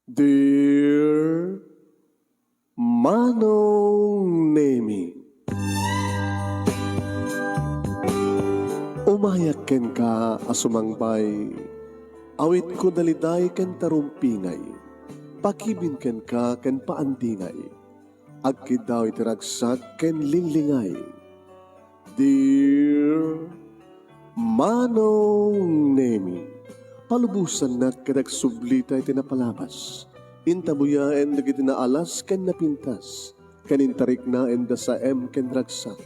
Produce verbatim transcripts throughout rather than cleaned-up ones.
Dear Manong Nemi, umayak kenka a sumangbay, awitko daliday ken tarumpingay, pakibin kenka ken paandingay, agkiddaw iti ragsak ken linglingay. Dear Manong Nemi, palubosannak ket agsublita iti napalabas. Intabuyaen dagiti naalas ken napintas, ken intariknaen da saem ken ragsak,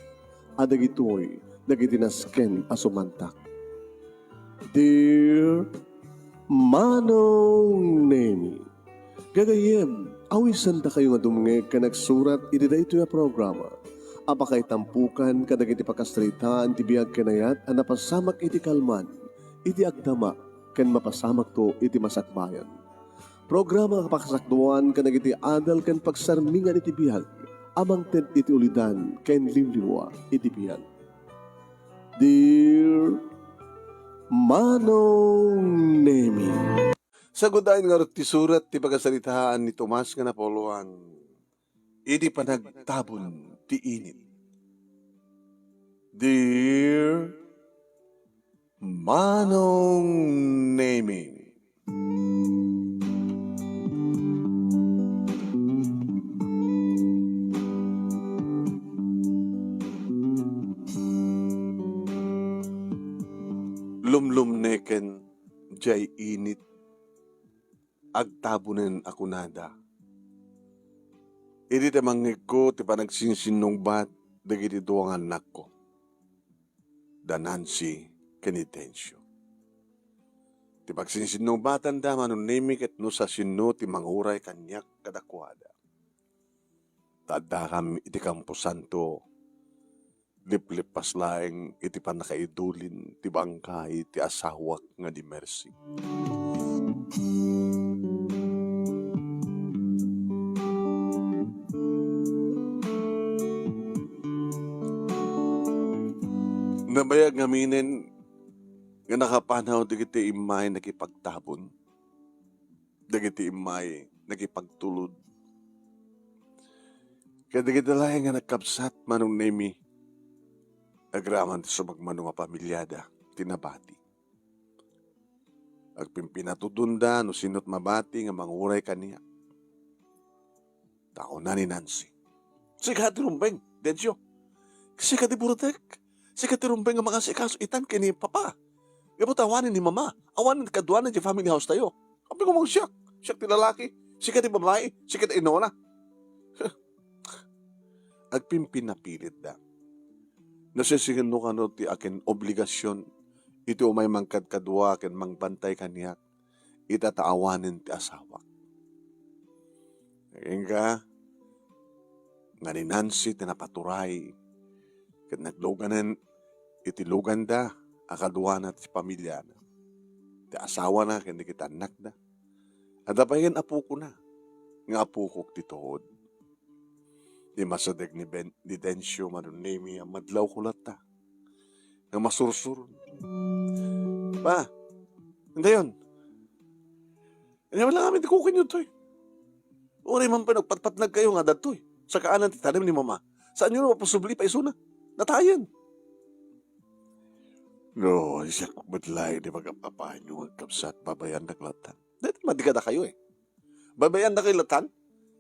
a dagitoy dagiti nasken a sumantak. Dear Manong Nemi, gagayyem, awisandakayo nga dumngeg ken agsurat iti daytoy a programa a pakaitampokan kadagiti pakasaritaan ti biag ken ayat a napasamak iti kalman, iti agdama, ken mapasamakto iti masakbayan. Programa nga pakasakduan kadagiti adal ken pagsarmingan iti biag a mangted iti ulidan ken liwliwa iti biag. Dear Manong Nemi. Sagudayen ngarud ti surat ti pakasaritaan ni Tomas nga Napoleon idi panagtabon ti init. Dear Manong Nemi. Lumlumneken diay init, agtabonen a kunada. Idi ti mangngegko ti panagsinsinnungbat dagiti dua nga annakko, da Nancy ken ni Dencio. Ti pagsinsinnungbatanda, Manong Nemi, ket no sasinno ti manguray kaniak kadakuada. Ta addakam iti kamposanto, liplippas laeng iti pannakaidulin ti bangkay ti asawak nga ni Mercy. Nabayag ngaminen nga nakapanaw dagiti immay nakipagtabon, dagiti immay nakipagtulod, ket dagiti laeng nga nagkabsat, Manong Nemi, agraman ti sumagmamano nga pamiliada ti nabati. Agpimpinatudonda no sino't mabati nga manguray kaniak. Ta kuna ni Nancy, "Sika ti rumbeng, Dencio. Sika ti burutek. Sika ti rumbeng nga mangasikaso itan ken ni Papa. Gapu ta awanen ni Mama, awanen kaduana diay family house tayo." Apay nga siak? Siak ti lalaki, sika ti babai, sika ti inuna. Agpimpinapilitda. Nasisinno kano ti akin obligasion iti umay mangkadkadua ken mangbantay kaniak ita ta awanen ti asawak. Inka, nga ni Nancy ti napaturay ket nagluganen iti luganda a kaduana ti familiana, ti asawana ken dagiti annakda. Adda pay ken apokona nga apokok ti tuod. Immasideg ni Ben, ni Dencio, Manong Nemi, a madlawko latta nga masursuro. "Pa, indayon. Ania man lang amin ti kukuenyo toy? Uray man pay nagpatpatnag kayo nga adda toy. Sakaanan ti tanem ni Mama. Saanyo no maposubli paisuna? Natayen." "No, siak met laeng ti pagap-apaanyo nga agkabsat, babayandak latta." Dayta madi kadakayo, eh. Babayandak latta?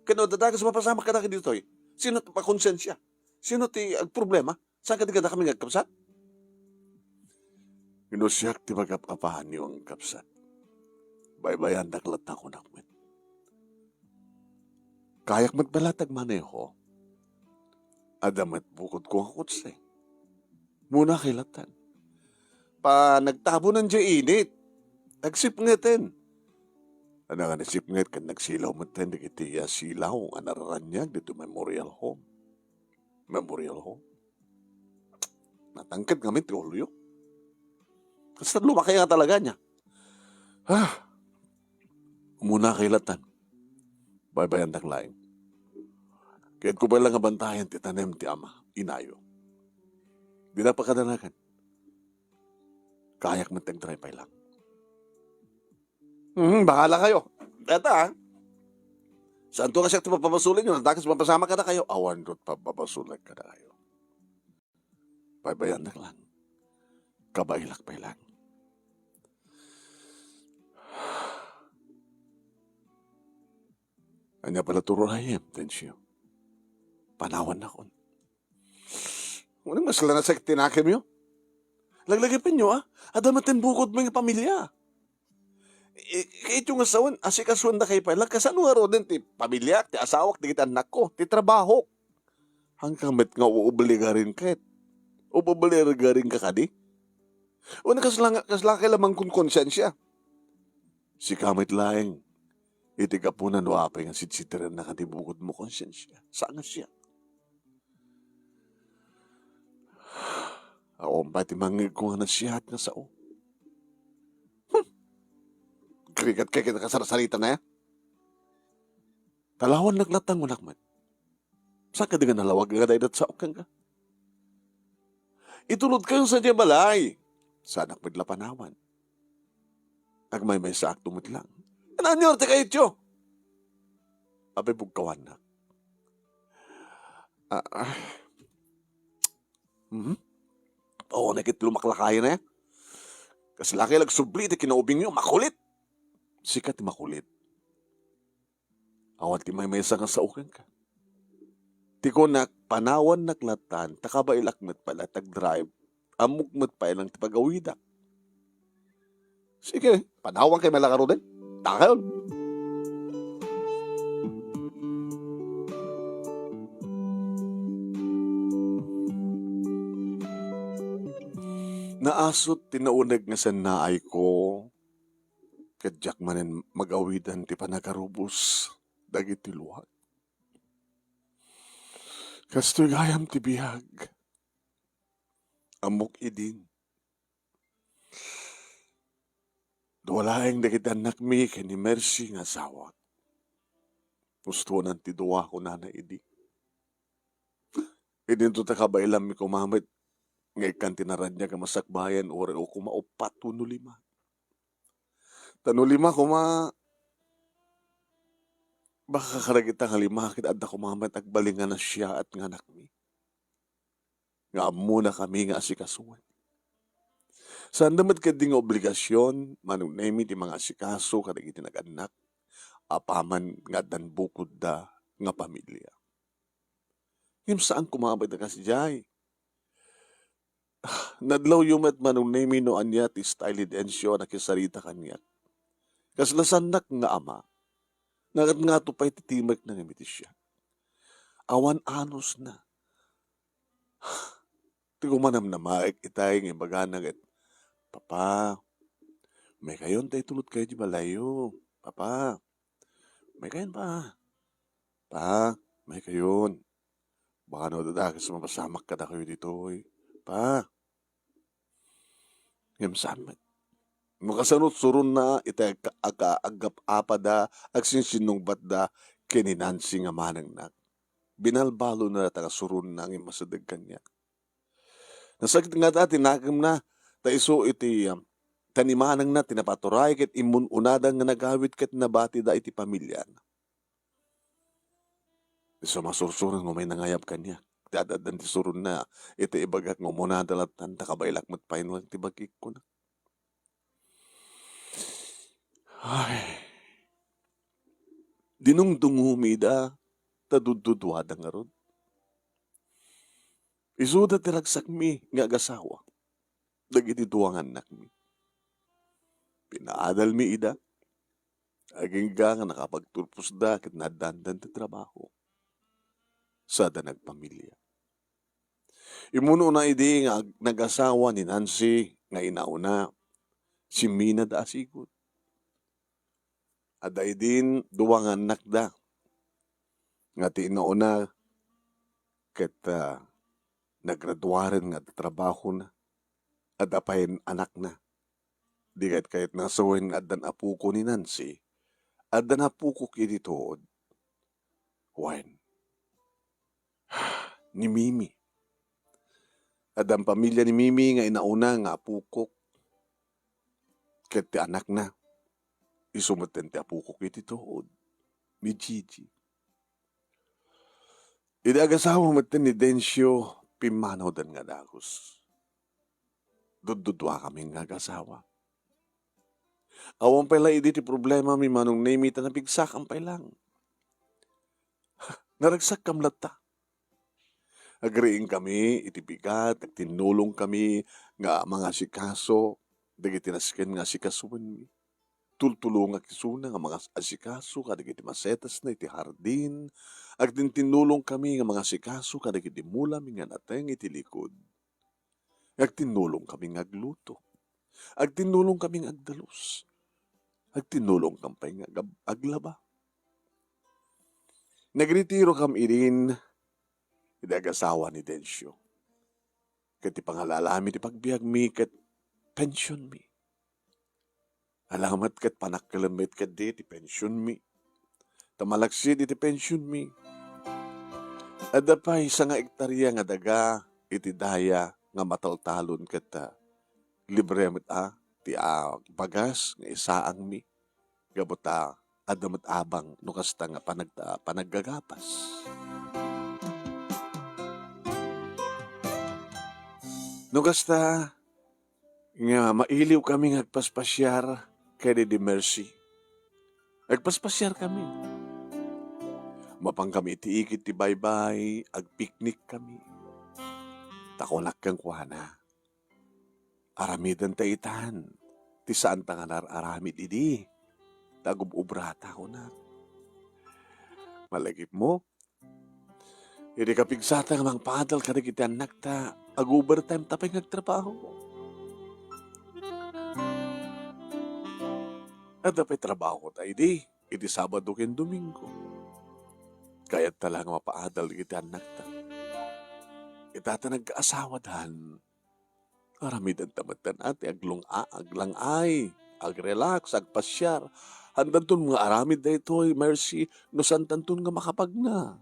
Ken no adda dagus mapasamak kadakayo ditoy, sino ti pakonsensia? Sino ti agproblema? Saan kadi kadakami nga agkabsat? No siak ti pagap-apaanyo nga agkabsat, baybayandak latta, kunak met. Kayak met pay latta agmaneho. Adda met bukodko nga kotse. Umuna kay latta. Panagtabonen diay init. Agsipngeten. Adda nga nasipnget ken nagsilaw metten dagiti, ah, silaw a nararaniag ditoy Memorial Home. Memorial Home. Natangked ngamin ti ulyo. Kasta lumakay nga talaga niya. Ah, umuna kay latta. Baybayandak laeng. Kayatko pay lang nga bantayan ti tanem ti ama, inayo. Dina pakadanagan. Kayak met ti agdrive pay lang. Hmm, bahala kayo. Eta, ah. Saanto nga siak ti papabasolenyo, no dakes mapasamak kadakayo? Awan rod papabasolek kadakayo. Baybayannak lang. Kabaelak pay lang. Ania pay la ti urayem, Tencio? Panawannakon. Uray, mas lanasek ti nakemyo. Laglagipenyo, a. Adda met ti bukodmo nga pamilia. I-, kayatyo nga sawen, asikasuendakayo pay la. Kasano ngaruden ti pamiliak, ti asawak, dagiti annakko, ti trabahok? Haanka met nga uobligarin ket uobligarinka kadi? Uray, kasla nga, kasla kay la mangkonkonsiensia? Sika met laeng, iti gapuna no apay nga sidsitirennak ti bukodmo konsiensia. Saan nga siak? Awan pay ti mangngegko nga naasiaat nga sao. Hmm. Agrigat kay ket kasarsaritana, a. Talawannak latta nga kunak met. Saan kadi nga nalawag nga dayta ti saok kenka? Itulodkayo sadiay balay. Saanak met la panawan. Agmaymaysaakto met lang. Ania ti kayatyo? Apay, pugkawannak. Ah, ah. Mhm. Awan ket lumaklakayen, a. Kasla kay la agsubli ti kinaubingyo, makulit. Sika ti makulit. Awan ti maymaysa nga sao kenka. Ti kunak, panawannak lattan, ta kabaelak met pay la ti agdrive. Ammok met pay lang ti pagawidak. Sige, panawankayo met la ngaruden. Dakayon. Naasut ti nauneg nga sannaayko, ket diak manen magawidan ti panagarubos dagiti luak. Kastoy gayam ti biag. Ammok idin. Dua laeng dagiti annakmi ken ni Mercy nga asawak. Pustuanan ti dua, kunana idi. Idinto ta kabaelanmi koma met nga ikkan ti naraniag a masakbayan, uray koma uppat wenno lima. Ta no lima koma, baka kadagita nga lima ket adda koma met agbalin nga naasiaat nga annakmi nga ammonakami nga asikasuen. Saanda met ketdi nga obligasion, Manong Nemi, ti mangasikaso kadagiti nagannak, apaman nga addan bukodda nga pamilia. Ngem saan koma met a kasdiay. Nadlawyo met, Manong Nemi, no ania ti style ni Dencio a nakisarita kaniak. Kasla saannak nga ama, nga ngat-ngato pay ti timekna ngem iti siak. Awan anusna. Ti kumanamnamaek itay nga ibagana ket, "Papa, maykayon ta itulodkayo ti balayyo. Papa, maykayon, pa. Pa, maykayon. Baka no adda dakes mapasamak kadakayo ditoy. Pa." Ngem saan met. No kasano suronna itay agka-, agka-, agap-apada, agsinsinnungbatda ken ni Nancy nga manangnak. Binalbalona ta nga suronna nga immasideg kaniak. Nasakit nga dati nakemna, ta isu iti, um, ta ni manangna ti napaturay ket immun-unada nga nagawid ket nabatida iti pamiliana. Isu masursuran nga umay nangayab kaniak. Ti ad-addan ti suronna iti ibagak nga umunada lattan, ta kabaelak met pay lang ti bagik, kuna. Ay. Dinungdungumi ida, ta dudduduada ngarud. Isuda ti ragsakmi nga agasawa dagiti dua nga annakmi. Pinaadalmi ida, agingga nga nakapagturposda ket naaddandan ti trabaho. Sada nagpamilia. Immun-una idi nga ag-, nagasawa ni Nancy nga inauna, simminada a sigud. Adda idin dua nga annakda, nga ti inauna ket, ah, nagraduaren nga adda trabahona. Adda pay anakna. Di ket kayatna a sawen nga addan apoko ni Nancy, addan apokok iti tuod. Wen, ni Mimi. Addan pamilia ni Mimi nga inauna nga apokok. Ket ti anakna, isu metten ti apokok iti tuod, ni Gigi. Idi agasawa metten ni Dencio, pimmanawdan nga dagus. Dudduduakami nga agasawa. Awan pay la idi ti problemami, Manong Nemi, ta napigsakam pay lang. Naragsakkam latta. Agriingkami iti bigat, agtinnulongkami nga mangasikaso dagiti nasken nga asikasuenmi. Tultulongak isuna nga mangas-, asikaso kadagiti masetasna iti hardin. Agtintinnulongkami nga mangasikaso kadagiti mulami nga nateng iti likud. Agtinnulongkami nga agluto. Agtinnulongkami nga agdalus. Agtinnulongkam pay nga agab-, aglaba. Nagretirokam idin, idi agasawa ni Dencio. Ket ti pangalaalami ti pagbiagmi ket pensionmi. Alamet ket panakkelenmi ketdi ti pensionmi. Ta malaksid iti pensionmi, adda pay sanga ektaria nga daga iti daya nga mataltalon ket, ah, libre met a ti, ah, bagas nga isaangmi. Gapu ta adda met abang no kasta nga panag-, panaggagapas. No kasta nga mailiwkami nga agpaspasiar ken ni Mercy. Agpaspasiarkami. Mapankami iti igid ti baybay, agpiknikkami. Ta kunak kenkuana, "Aramidenta itan ti saanta nga nar-aramid idi ta agub-ubrata," kunak. Malagipmo, idi kapigsata nga mangpaadal kadagiti annakta, ag-overtime ta pay nga agtrabaho. Adda pay trabaho ta idi, iti Sabado ken Domingo. Kayat ta la nga mapaadal dagiti annakta. Ita ta nagkaasawadan, aramidenta metten a ti aglung-, a-, aglangay, agrelax, agpasiar. Handanton nga aramid daytoy, Mercy, no saantanton nga makapagna.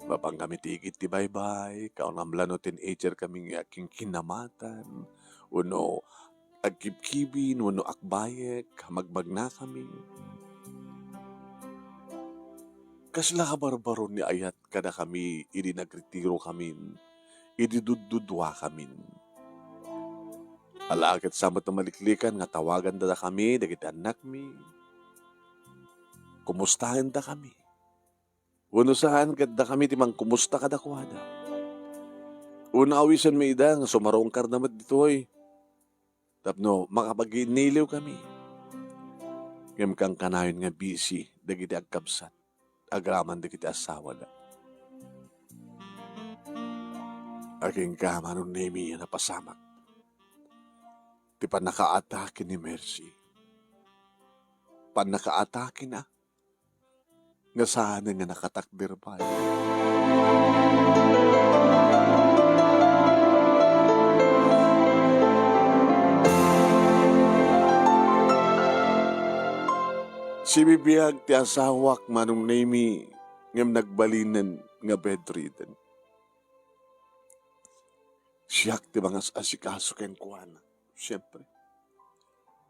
Mapankami ti igid ti baybay, kaunam la no teenager kami nga kinkinamatan, wenno agkibkibin, wenno akbayek, magmagnakami. Kasla kabarbaron ni ayat kadakami idi nagretirokamin, idi dudduduakamin. Ala ket sa met a maliklikan nga tawaganda dakami dagiti annakmi. Kumustaendakami. Wenno saan ket dakami ti mangkumusta kadakuada. Wenno awisenmi ida nga sumarungkarda met ditoy tapno makapaginniliwkami. Ngem kankanayon nga busy dagiti agkabsat agraman dagiti asawada. Agingga, Manong Nemi, a napasamak ti pannakaatake ni Mercy. Pannakaatakena nga saanen nga nakatakder pay. Sibibiag ti asawak, Manong Nemi, ngem nagbalinen nga bedridden. Siak ti mangas-asikaso kenkuana, siempre.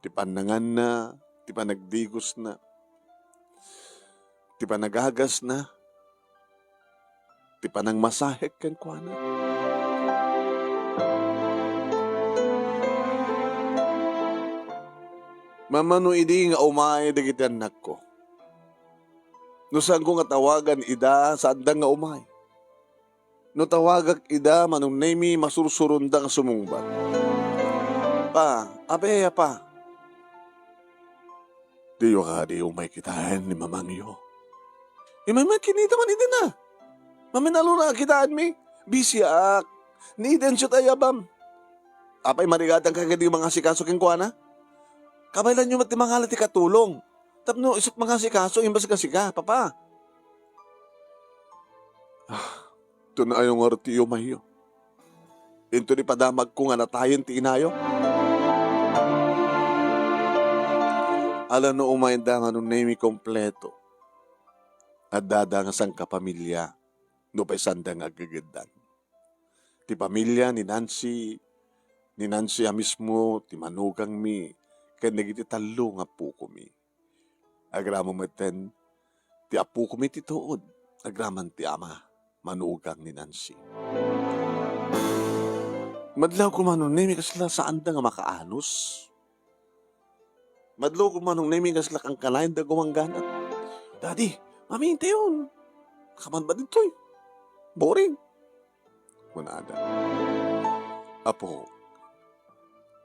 Ti pannanganna, ti panagdigosna, ti panagagasna, ti panangmasahek kenkuana. Mamano idi nga umay dagiti annakko. No saanko nga tawagan ida, saanda nga umay. No tawagak ida, Manong Nemi, masursuronda nga sumungbat. Pa, apay a pa? Diyo kadi umay kitaen ni mamangyo? Imay met kinita man idi na. Maminalura a kitaenmi. Bisiak. Ni Idencio ta ayabam. Apay, marigatanka kadi mangasikaso kenkuana? Kabaylanyo met ti mangala ti katulong. Tapno isut mangasikaso, imbes nga sika, papa. Ah, tunayo ngarud ti iumayyo. Inton ipadamagko nga natayen ti inayo. Ala no umayda, Manong Nemi, kompleto. Addada nga sangkapamilya, no pay sanda nga aggegeddan. Ti pamilya ni Nancy, ni Nancy a mismo, ti manugangmi, ken dagiti tallo nga appokomi. Agraman metten ti appokomi ti tuod. agraman ti ama, manugang ni Nancy. Madlaw koma Manong Nemi, kasla saanda nga makaanos. Madlaw koma Manong Nemi, kasla kankanayon da gumangganat. "Daddy, Mami, intayon. Kaman ba ditoy? Boring," kunada. "Apo,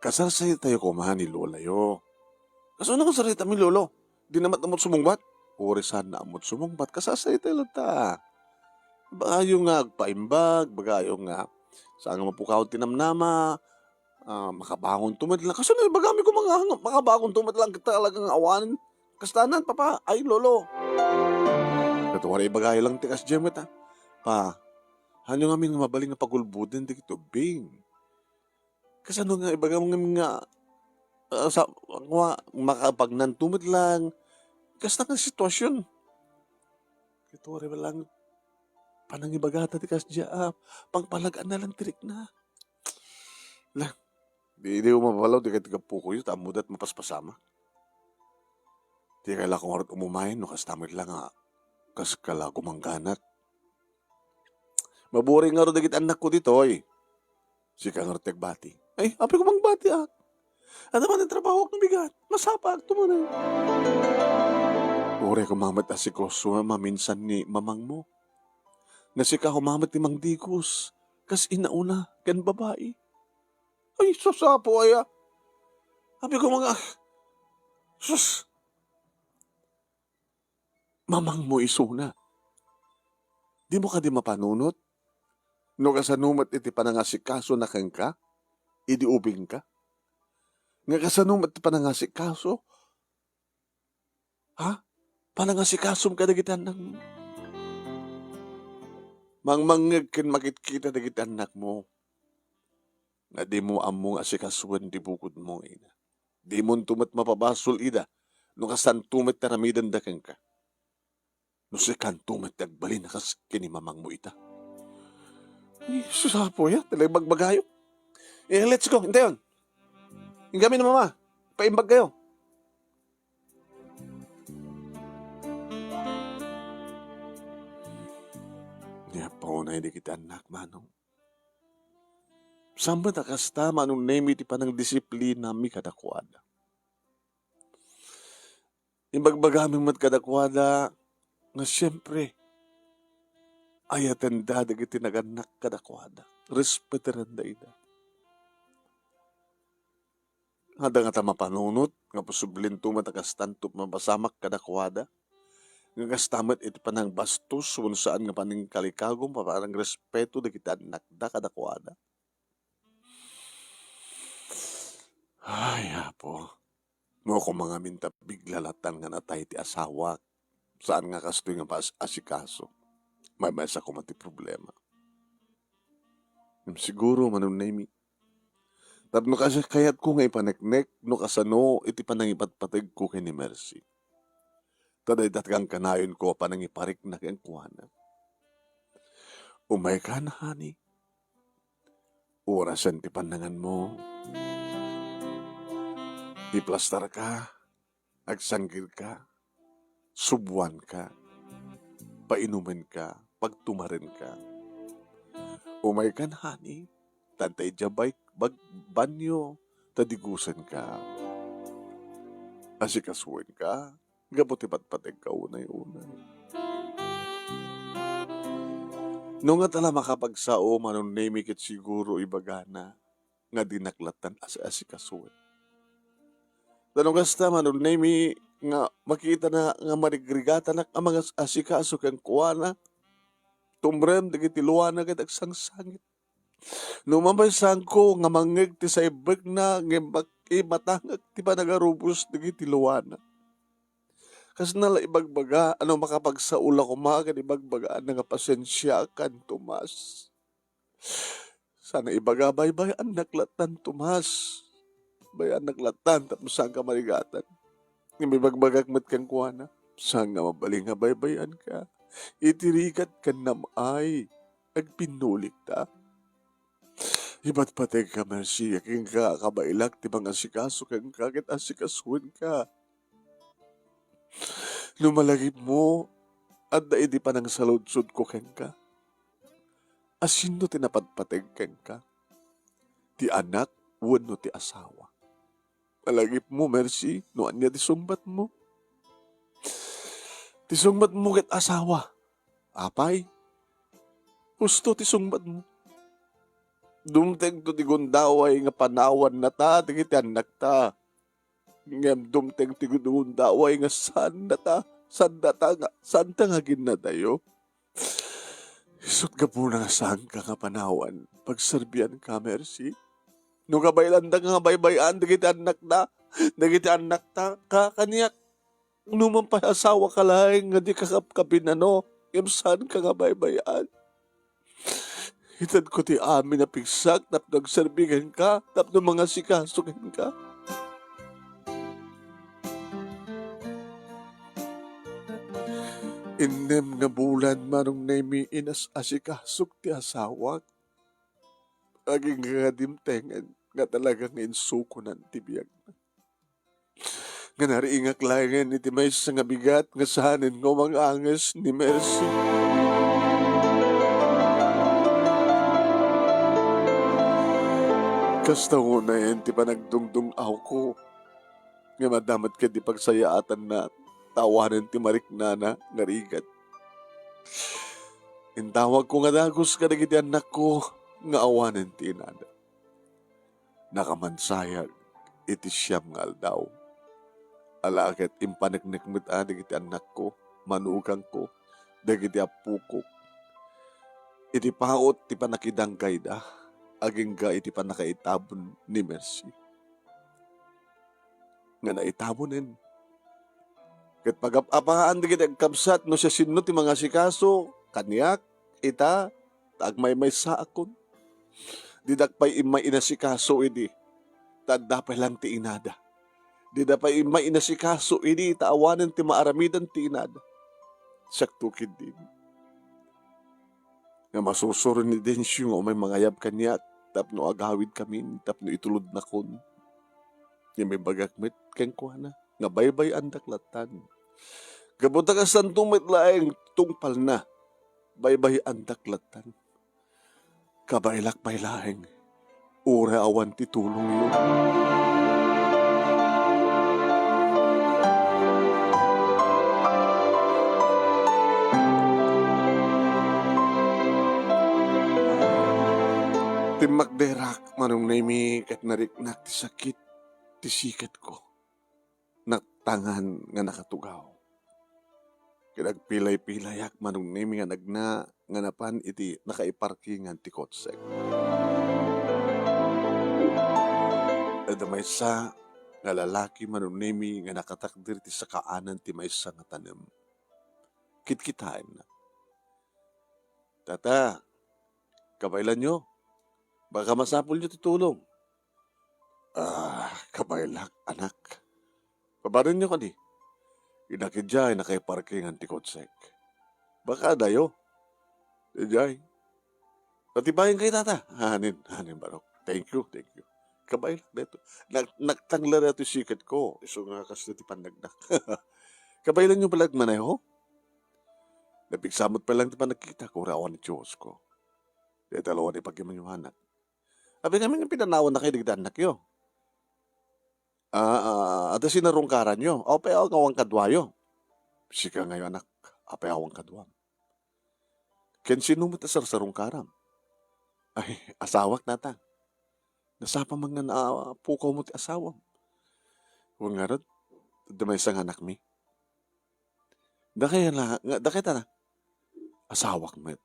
kasarsaritayo koma ni lolayo." "Kasano nga sarsaritaem ni lolo? Dina met ammot sumungbat?" "Uray saanna ammot sumungbat, kasarsaritayo latta. Ibagayo nga agpaimbag, ibagayo nga saan nga mapukaw ti namnama, ah, makabangonto met lang." "Kasano ibagami koma nga makabangonto met lang ket talaga nga awanen? Kastanan, Papa, ay, Lolo." "Ket uray ibagayo lang ti kasdiay met, a. Pa, haanyo ngamin nga mabalin nga pagulboden dagiti ubbing. Kasano nga ibagam ngamin nga, ah, sa, nga makabagnanto met lang. Kasta nga sitwasyon. Ket uray met lang panangibagata ti kasdiay, a. Pangpalag-anna lang ti rikna." "Lah, di, di mapabalaw ti gapukoyo, ta ammoda ti mapaspasamak. Dika la ngarud umumay no kasta met lang nga kaskala gumangganat. Maburing ngarud dagiti annakko ditoy. Sika ngarud ti agbati." "Ay, apay koma agbatiak? Adda manen trabahok nga bigat. Masapakto manen." "Uray koma met asikoso maminsan ni mamangmo. Nga sika koma met ti mangdigos, kas inauna, ken babai." "Ay, sus, Apo, aya. Apay koma nga, sus." "Mamangmo isuna. Dimo kadi mapanunot no kasano met iti panangasikasona kenka idi ubingka? Nga kasano met ti panangasikaso, ha? Panangasikasom kadagiti annakmo? Mangmangngeg ken makitkita dagiti annakmo nga dimo ammo nga asikasoen ti bukodmo nga ina. Dimonto met mapabasol ida no kasanto met ti aramidenda kenka. No sikanto met ti agbalin a kas ken ni mamangmo ita." "Ay, sus, Apo, aya, talaga ibagbagayo. Eh, let's go, intayon. Inggami ni Mama, paimbagkayo." Ni appaunay dagiti annak, Manong. Saan met a kasta, Manong Nemi, ti panangdisiplinami kadakuada. Ibagbagami met kadakuada nga siempre, ayatenda dagiti nagannak kadakuada, respetarenda ida. Adda ngata mapanunot nga posiblento met a kastanto mapasamak kadakuada, nga kasta met iti panangbastos wenno saan nga panangkalikagum, panangrespeto dagiti annakda kadakuada. Ay, Apo, no koma ngamin ta bigla latan nga natay ti asawak, saan nga kastoy nga maas-asikaso, maymaysa koma ti problema. Ngem siguro, Manong Nemi, tapno kas-, kayatko nga ipaneknek no kasano iti panangipatpategko ken ni Mercy. Ta dayta ti kankanayonko a panangiparikna kenkuana. Umaykan, honey. Orasen ti pannanganmo. Iplastarka, agsanggilka, suboanka, painumenka, pagtumarenka. Umaykan, honey, ta adda idiay bay-, bag-, banyo, ta digosenka. Asikasuenka, gapu ti patpategka unay-unay. No ngata la makapagsao, Manong Nemi, ket siguro ibagana nga dinak latan as-asikasuen. Ta no kasta, Manong Nemi, nga makitana nga marigrigatanak a mangas-asikaso kenkuana, tumrem dagiti luana ket agsangsangit. No mamaysanko nga mangngeg ti saibbekna, ngem mak-, imatangek ti panagarubos dagiti luana. Kasna la ibagbaga, a no makapagsao la koma ken ibagbaga nga pasensiakan, Tomas. Sana ibaga, baybay-annak latan, Tomas. Bay-annak latan tapno saanka marigatan. Ngem ibagbagak met kenkuana, saan nga mabalin nga baybay-anka. Iti rigat ken nam-ay, agpinnulikta. Ipatpategka, Mercy, a kenka a kabaelak ti mangasikaso kenka ket asikasoenka. No malagipmo, Adda idi panangsaludsodko kenka. Asino ti napatpateg kenka? Ti anak wenno ti asawa? Alagipmo, Mercy, no ania ti sungbatmo? Ti sungbatmo ket asawa. Apay, husto ti sungbatmo. Dumtengto ti gundaway nga panawannata dagiti annakta. Ngem dumteng ti gundaway nga saannata, saannata nga, saanta nga aginnadayo. Isut' gapuna nga saanka nga panawan, pagserbianka, Mercy. No kabaylanda nga baybay-an dagiti annakta, dagiti annakta, ka-, kaniak, no man pay asawaka laeng nga di kakabkabinano, ngem saanka nga baybay-an. Itedko ti amin a pigsak tapno agserbi kenka, tapno mangasikaso kenka. Innem nga bulan, Manong Nemi, inas-asikasok ti asawak. Agingga nga dimtengen nga talaga nga insukonan ti biagna. Nga nariingak laengen iti maysa nga bigat nga sanen nga umang-anges ni Mercy. Kasta unayen ti panagdungdung-awko, nga madda met ket ti pagsayaatanna ta awanen ti mariknana nga rigat. Intawagko nga dagus kadagiti annakko nga awanen ti inada. Nakamansayag iti siam nga aldaw. Ala ket impaneknek met a dagiti annakko, manugangko, dagiti appokok. Iti paut ti pannakidanggayda, agingga iti pannakaitabon ni Mercy. Nga naitabonen. Ket pagap-apaan dagiti agkabsat no siasino ti mangasikaso kaniak ita ta agmaymaysaakon. Didak pay immay inasikaso idi, ta adda pay lang ti inada. Dida pay immay inasikaso idi, ta awanen ti maaramidan ti inada. Siakto ketdin nga masursuro ni Dencio nga umay mangayab kaniak tapno agawidkamin, tapno itulodnakon. Ngem imbagak met kenkuana nga baybay-andak lattan. Gapu ta kasanto met laeng tungpalna, baybay-andak lattan. Kabaelak pay laeng, uray awan ti tulongyo. Timmakderak, Manong Nemi, ket nariknak ti sakit ti siketko. Naktangan nga nakatugaw. Ket agpilay-pilayak, Manong Nemi, nga nagna nga napan iti nakaiparkingan ti kotsek. Adda maysa nga lalaki, Manong Nemi, nga nakatakder iti sakaanan ti maysa nga tanem. Kitkitaenna. "Tata, kabaelanyo. Baka masapulyo ti tulong." "Ah, kabaelak, anak. Pabanenyo kadi. Innak idiay nakaiparkingan ti kotsek. Baka adayo. Idiay. Patibayen kayo, tata." "Anen, anen, barok. Thank you, thank you." Kabaelak daytoy. Nak-, naktangla daytoy siketko. Isu nga kasta ti pannagnak. "Kabaelanyo pala agmaneho?" "Napigsa met pay lang ti panagkitak, uray awan ti Diosko. Dayta laeng ti pagimyoanak." "Apay ngamin nga pinanawannakayo dagiti annakyo? Ah, ah, adda sinarungkaranyo. Apay awan kaduayo?" "Sika ngayo, anak, apay awan kaduam?" "Ken sino met a sarsarungkaram?" "Ay, asawak, tata. Nasapa man nga napukaw mo ti asawam." "Wen ngarud, adda maysa nga anakmi." "Dakay la, nga, dakay ta na?" "Asawak met.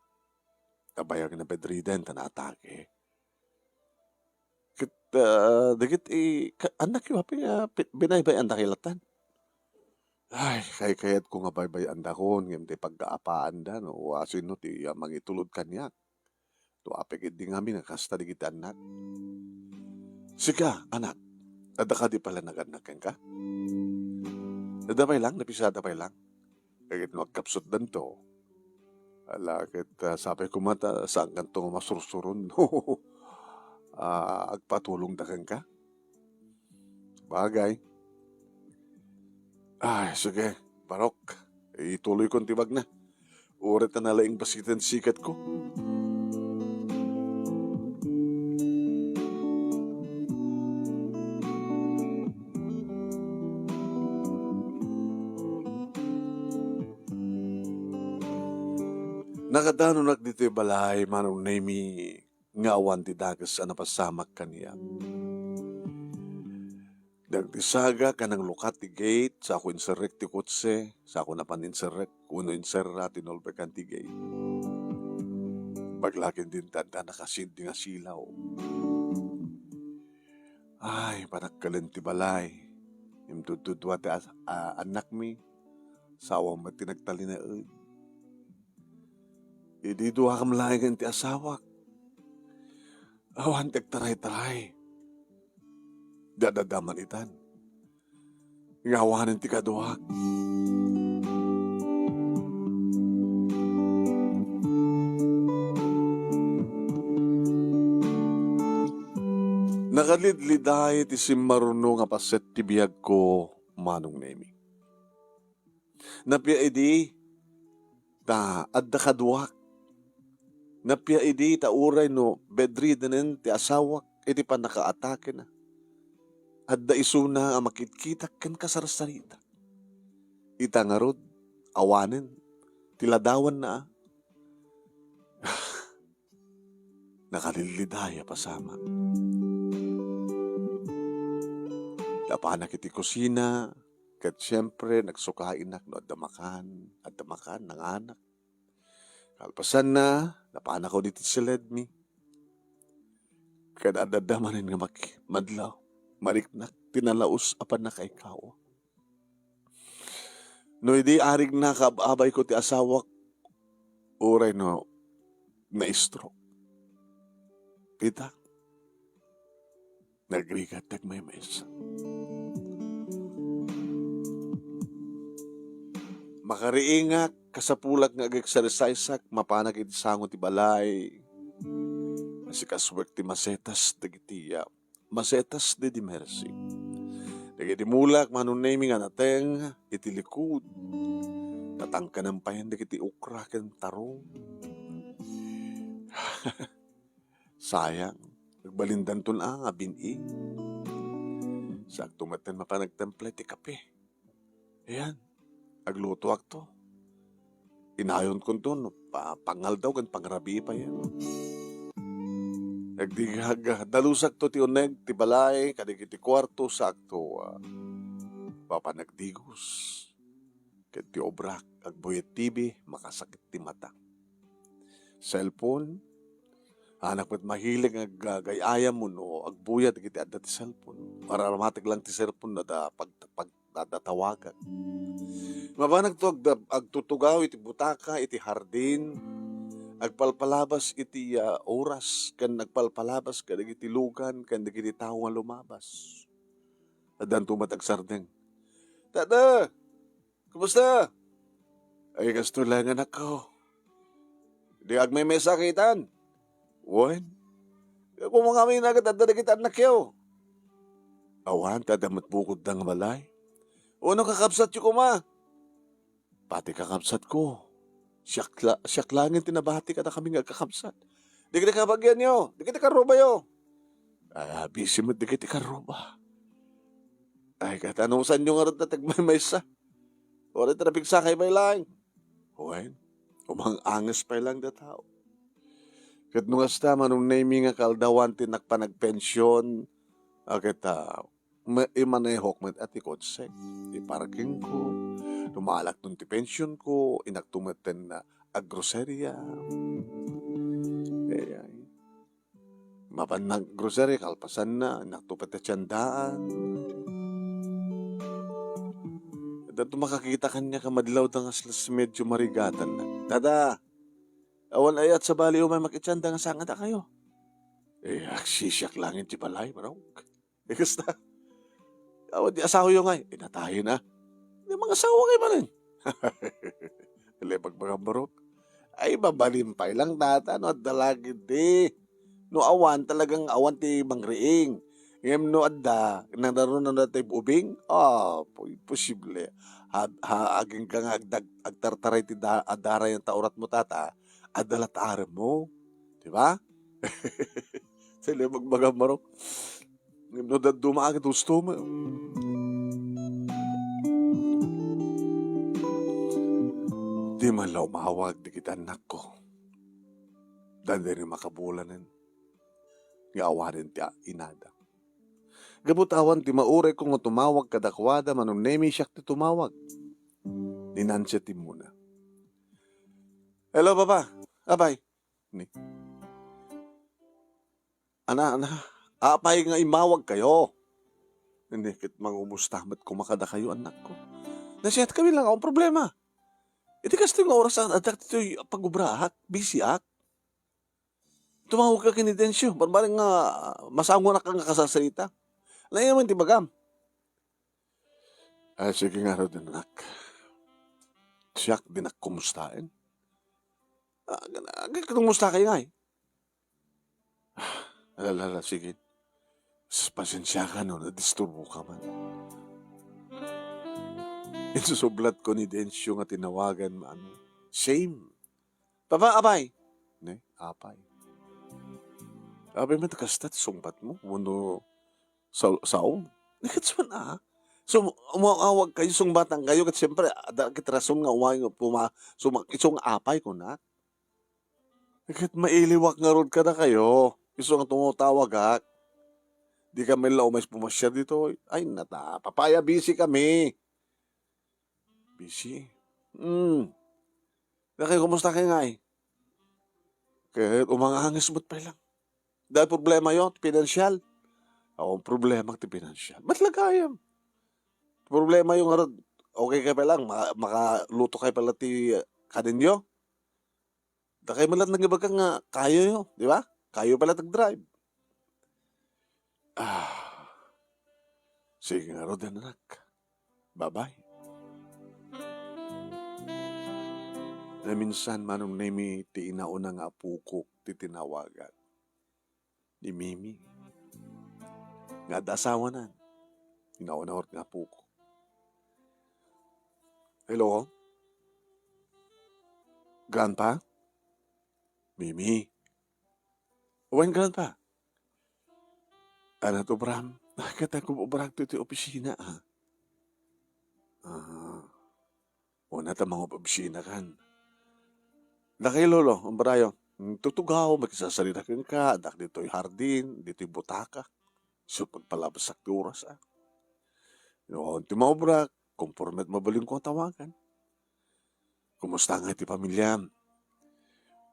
Kabayag na bedridden ta naatake. Ket, ah, dagiti ka-, annakyo, apay nga pi-, binaybay-andakayo lattan?" "Ay, kaykayatko nga baybay-andakon, ngem ti pagkaapaanda no asino ti, ah, mangitulod kaniak. No apay ketdi ngamin nga kasta dagiti annak." "Sika, anak, adda kadi pala nagannak kenka?" "Adda pay lang, napisada pay lang. Ket no agkapsutdanto, ala ket, ah, sapay koma ta saankanto nga masursuron no, ah, agpatulongda kenka." "Bagay. Ay, sige, barok. Ituloykon ti bagna. Uray ta nalaing bassit ti sikatko. Nakadanonak ditoy balay, Manong Nemy, nga awan ti dakes a napasamak kaniak. Dagiti saga ken nanglukat ti gate, sako inserrek ti kotse, sako napan inserrek wenno inserra ti nolbekan ti gate. Paglakin din tanda nakasiddi nga silaw. Ay, panakkalin ti balay. Imtudtudua ti as-, a-, annakmi. Sawam met ti nagtalinaed. Idi duakam laengen ti asawak, awan ti agtaray-taray. Dadadaman itan nga awanen ti kaduak. Nakalidliday ti simmaruno nga paset ti biagko, Manong Nemy. Napia idi ta adda kaduak. Napia idi ta uray no bedridden ti asawak iti pannakaatakena, adda isuna a makitkitak ken kasarsaritak. Ita ngarud, awanen ti ladawanna a. Nakalidliday a pasamak. Napanak iti kusina, ket siempre, nagsukainak no adda makan, adda makan, nanganak. Kalpasanna, napanak iti siledmi. Ket adda manen nga maki-, madlaw, mariknak ti nalaus a pannakaikaw. No idi arigna, kaab-abayko ti asawak, uray no na-stroke. Ita, nagrigat ti agmaymaysa. Makariingak, kasapulak nga ag-exerciseak, mapanak iti sango ti balay. Asikasuek ti masetas dagiti, ah, masetas dagiti mersi. Dagiti mulak, Manong Nemy, nga nateng iti likud. Natangkanan payen dagiti okra ken tarong. Sayang, agbalindanton a nga bin-i. Sakto met ten mapan agtemple ti kape. Ayan, aglutoakto. Inayonkonto no pa-, pangaldaw ken pangrabii payen. Agdigag-, dalusakto ti uneg ti balay, kadagiti kuarto, sakto, ah, mapan agdigos. Ket ti obrak, agbuyat T V, makasakit ti mata. Cellphone, anak met mahilig nga ag-, agay-ayam wenno agbuyat dagiti adda ti cellphone. Mararamatek lang ti cellphone no adda pag-, pag-, adda tawagak. Mabanagto agda-, agtutugaw iti butaka, iti hardin, agpalpalabas iti, ah, oras, ken agpalpalabas kadagiti lugan, ken dagiti tao nga lumabas. Addanto met agsardeng. Tada! Kumusta? Ay, kastoy laeng, anakko. Di agmaymaysa kaitan? Wen? Koma ngamin a ket adda dagiti annakyo. Awan, ta adda met bukodda nga balay. Wenno kakabsatyo koma? Pati kakabsatko. Siak la-, siak laeng ti nabati kadakami nga agkakabsat. Dagiti kabagianyo, dagiti karrubayo. Ah, busy met dagiti karruba. Ay, ket anusanyo ngarud ti agmaymaysa? Uray ta napigsakay pay laeng. Wen, umang-anges pay laeng da tao. Ket no kasta, Manong Nemy, nga kaaldawan ti innak panagpension, a ket, ah, ma-, imanehok met a ti kotsek, ti parkingko, no maalakton ti pensionko, innakto met ten, ah, aggroseria. Ay, ay. Mapan naggrocery, kalpasanna, innakto pay ti tiendaan. Addanto makakita kaniak a madlawda nga slas medyo marigatanna. Tada, awan ayat sabali umay makitienda nga sangadakayo. Eh, agsisiak laeng ti balay, barok. Eh, kasta. Awan ti asawayo ngay, inatayen a. Di mangasawa ngay manen. Lepak, barok. Ay, mabalin pay lang data no adda lagi di. No awan, talagang awan ti mangriing. Ngem no adda, nagdaruna daytoy ubing? Ah, po-, imposible. Ha, ha, agingga nga agdag-, agtartaray ti da-, adda rayen ta uratmo, tata, adda latta aremmo. Di ba? Saan la magbagam, Marok? Ngem no dadduma, agid husto mo. Di man la umawag dagiti annakko. Dandani makabulanen nga awanen ti a-, inada. Gapu ta awan ti maurayko nga tumawag kadakuada, Manong Nemi, siak ti tumawag. Ni Nancy ti immuna. "Hello, Papa. Apay?" Ni. "Ana, ana, apay nga immawagkayo?" Ni ket mangumusta met koma kadakayo, annakko. Nasiatkami lang, awan problema. Iti kastoy nga oras, adda ditoy pagubraak, busy ak. Tumawagka ken ni Dencio, barbareng nga masangonak nga kasasarita. Ania man ti ibagam? Ay, sige ngarud, anak. Siak dinak kumustaen. Ah, ah, kumusta kayo ngay? Ala, ala, sige. Sus, pasensiakan no nadisturboka man. Insusublatko ni Dencio nga tinawagan man. Same. "Papa, apay?" Ne, apay. Apay met kasta ti sungbatmo? Wenno sa-, sao? Ni ket saan a? So, umawagkayo, sungbatankayo, ket siyempre, adda ket rason nga umay nga puma-, suma-, isu nga apay, kunak. Ket mailiwak ngarud kadakayo, isu nga tumawagak. Dikami la umaysa pumasiar ditoy. Ay, nata, papaya, busy kami. Busy? Hmm. Dakay, kumusta kay ngay? Ket umanganges met pay lang. Dahil problema yo, ti pinansyal. Awan problema ti pinansyal. Ba't lagayam? Problema yo ngarud, okay kay pay lang, ma-, makaluto kay pala ti kaninyo? Dakay met la nangibagak nga kayo yo, di ba? Kayo pala nag-drive. Ah, sige ngarud, anak. Bye-bye. Naminsan, Manong Nemi, ti inauna nga apokok ti tinawagak. Ni Mimi. Nga adda asawanan. Inauna nga apokok. Hello? Grandpa? Mimi. Wen, Grandpa. Ania ti obram? Ket agub-ubrak ti opisina, a. Ah. Una ta mangub-opisina kan. Dakay, Lolo, umbarayo. Tutugaw, makisasarita kenka, addak ditoy hardin, ditoy butaka. So, pagpalabsak ti oras, a. Yo, ti maubrak, konforme ti mabalinko a tawagan. Kumusta ngay ti pamiliam?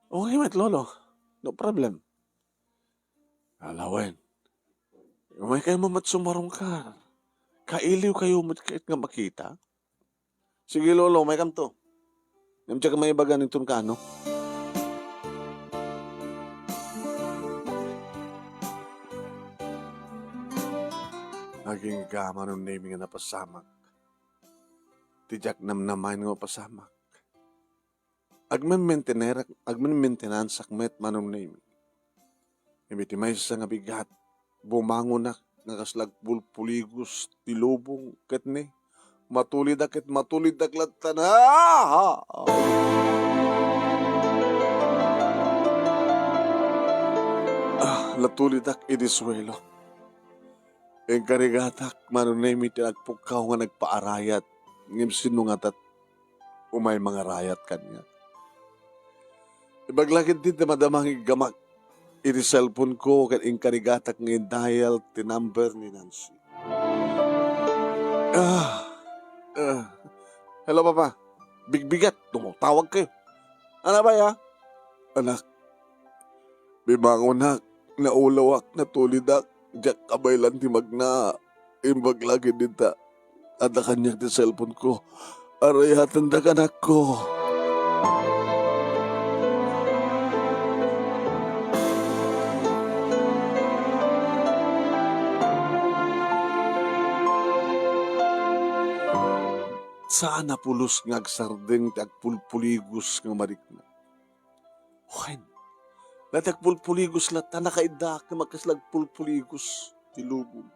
Okay met, Lolo. No problem. Ala wen. Umaykayo met sumarungkar. Kailiwkayo met ket nga makita. Sige, Lolo, umaykamto. Ngem diak maibaga inton kaano. Agingga, Manong Nemi, nga napasamak. Ti diak namnamaen nga mapasamak. Agmenmentenerak, agmenmentenansak met, Manong Nemi. Ngem iti maysa nga bigat, bumangonak nga kasla agpulpuligos ti lubong, ket ne, matulidak ket matulidak latta. Ah! Ah, natulidak idi suelo. Inkarigatak, Manong Nemi, ti nagpukkaw nga nagpaarayat, ngem sino ngata ti umay mangarayat kaniak? Ibagla ketdi ti madama nga iggamak iti cellphone ko ket inkarigatak nga i-dial ti number ni Nancy. Ah, ah. Hello, Papa. Bigbigat, tumatawag kayo. Ano ba ya? Anak, bimangonak, naulawak, natulidak, diak kabaylan ti magna. Imbag la ket dita, adda kaniak ti cellphone ko. Arayatendak, anakko. Saan a pulos nga agsardeng ti agpulpuligos nga marikna. Wen, no ti agpulpuligos latta, nakaiddaak nga makasla agpulpuligos. ti lubong.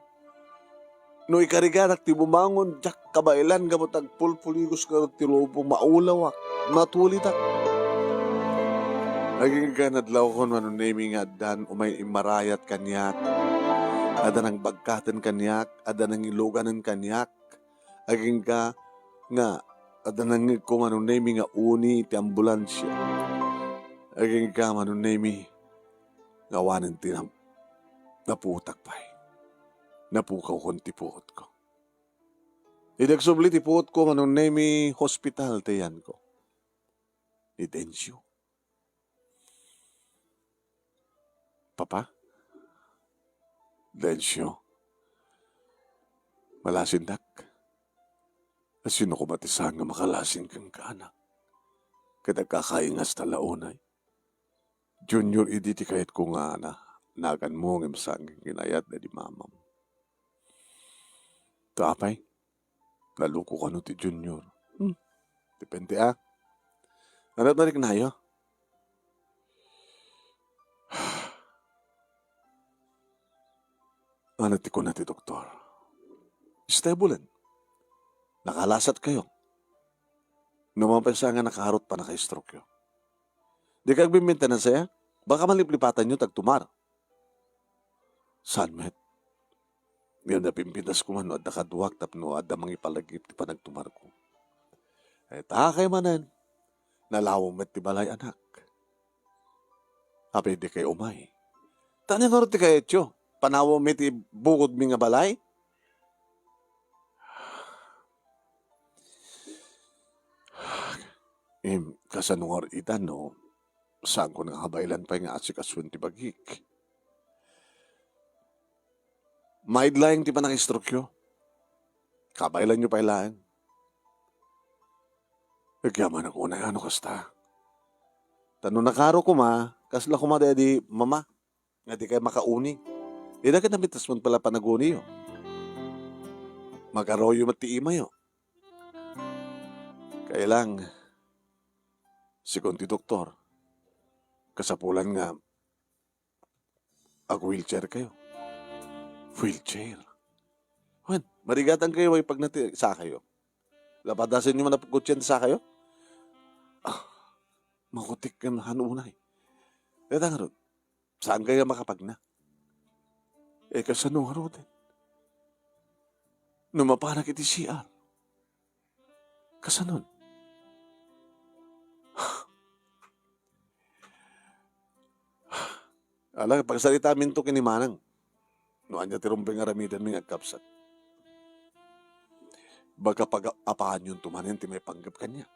No ikarigatak ti bumangon, diak kabaelan gapu ta agpulpuligos ngarud ti lubong, maulawak, matulidak. Agingga nadlawkon, Manong Nemy, nga addan umay immarayat kaniak, adda nangbagkaten kaniak, adda nangiluganen kaniak. Agingga nga adda nangngegko, Manong Nemy, nga uni ti ambulansia. Agingga, Manong Nemy, nga awanen ti nam-, naputak pay. Napukawkon ti puotko. Idi agsubli ti puotko, Manong Nemy, hospital ti yanko. Ni Dencio. Papa? Dencio? Malasindak? Asino koma ti saan nga makalasin kenka, anak? Ket agkakaingas ta la unay. Junior idi ti kayatko nga na-, naganmo ngem saan ken kinayat daydi mamam. Ta apay, nalukok kano ti Junior. Hmm. Depende, a. Ano ti mariknayo? Ano ti kuna ti doktor? Stable. Nakalasat kayo. No mapansa nga nakaharot pannaka-stroke yo. Di ka agbimbinta na saya? Baka malipalipatanyo ta agtumar. Saan met? Ngem napimpintas koma no adda kaduak tapno adda mangipalagip ti panagtumarko. Ay, ta kay manen, nalawa met ti balay, anak. Apay di kay umay? Ta ania ngarud ti kayatyo? Panawa met ti bukodmi nga balay? Em, kasano ngarud ita no saanko nga kabaelan pay nga asikasuen ti bagik? Maid laeng ti panangistrokyo. Kabaelanyo pay laeng. Agyamanak unay a no kasta. Ta no nakaro koma, kasla koma daydi mama nga di kay makauni. Ida ket namintas met pala panaguniyo. Magaruyo met ti imayo. Kaya lang, segun ti doktor, kasapulan nga ag-wheelchair kayo. Wheelchair? Wen, marigatan kayo, ay pag nati-, sakayo. Lapadasen nyo man a kotsen ti sakayo? Ah, makutik kan han unay. Kaya ngarud, saan kayo makapagna? Eh, kasano ngarud? No mapanak iti C R, kasanon? Ala, pagsaritaminto ken ni Manang. No ania ti rumbeng aramidenmi nga agkabsat. Baga pag-apaanyonto manen ti maipanggep kaniak.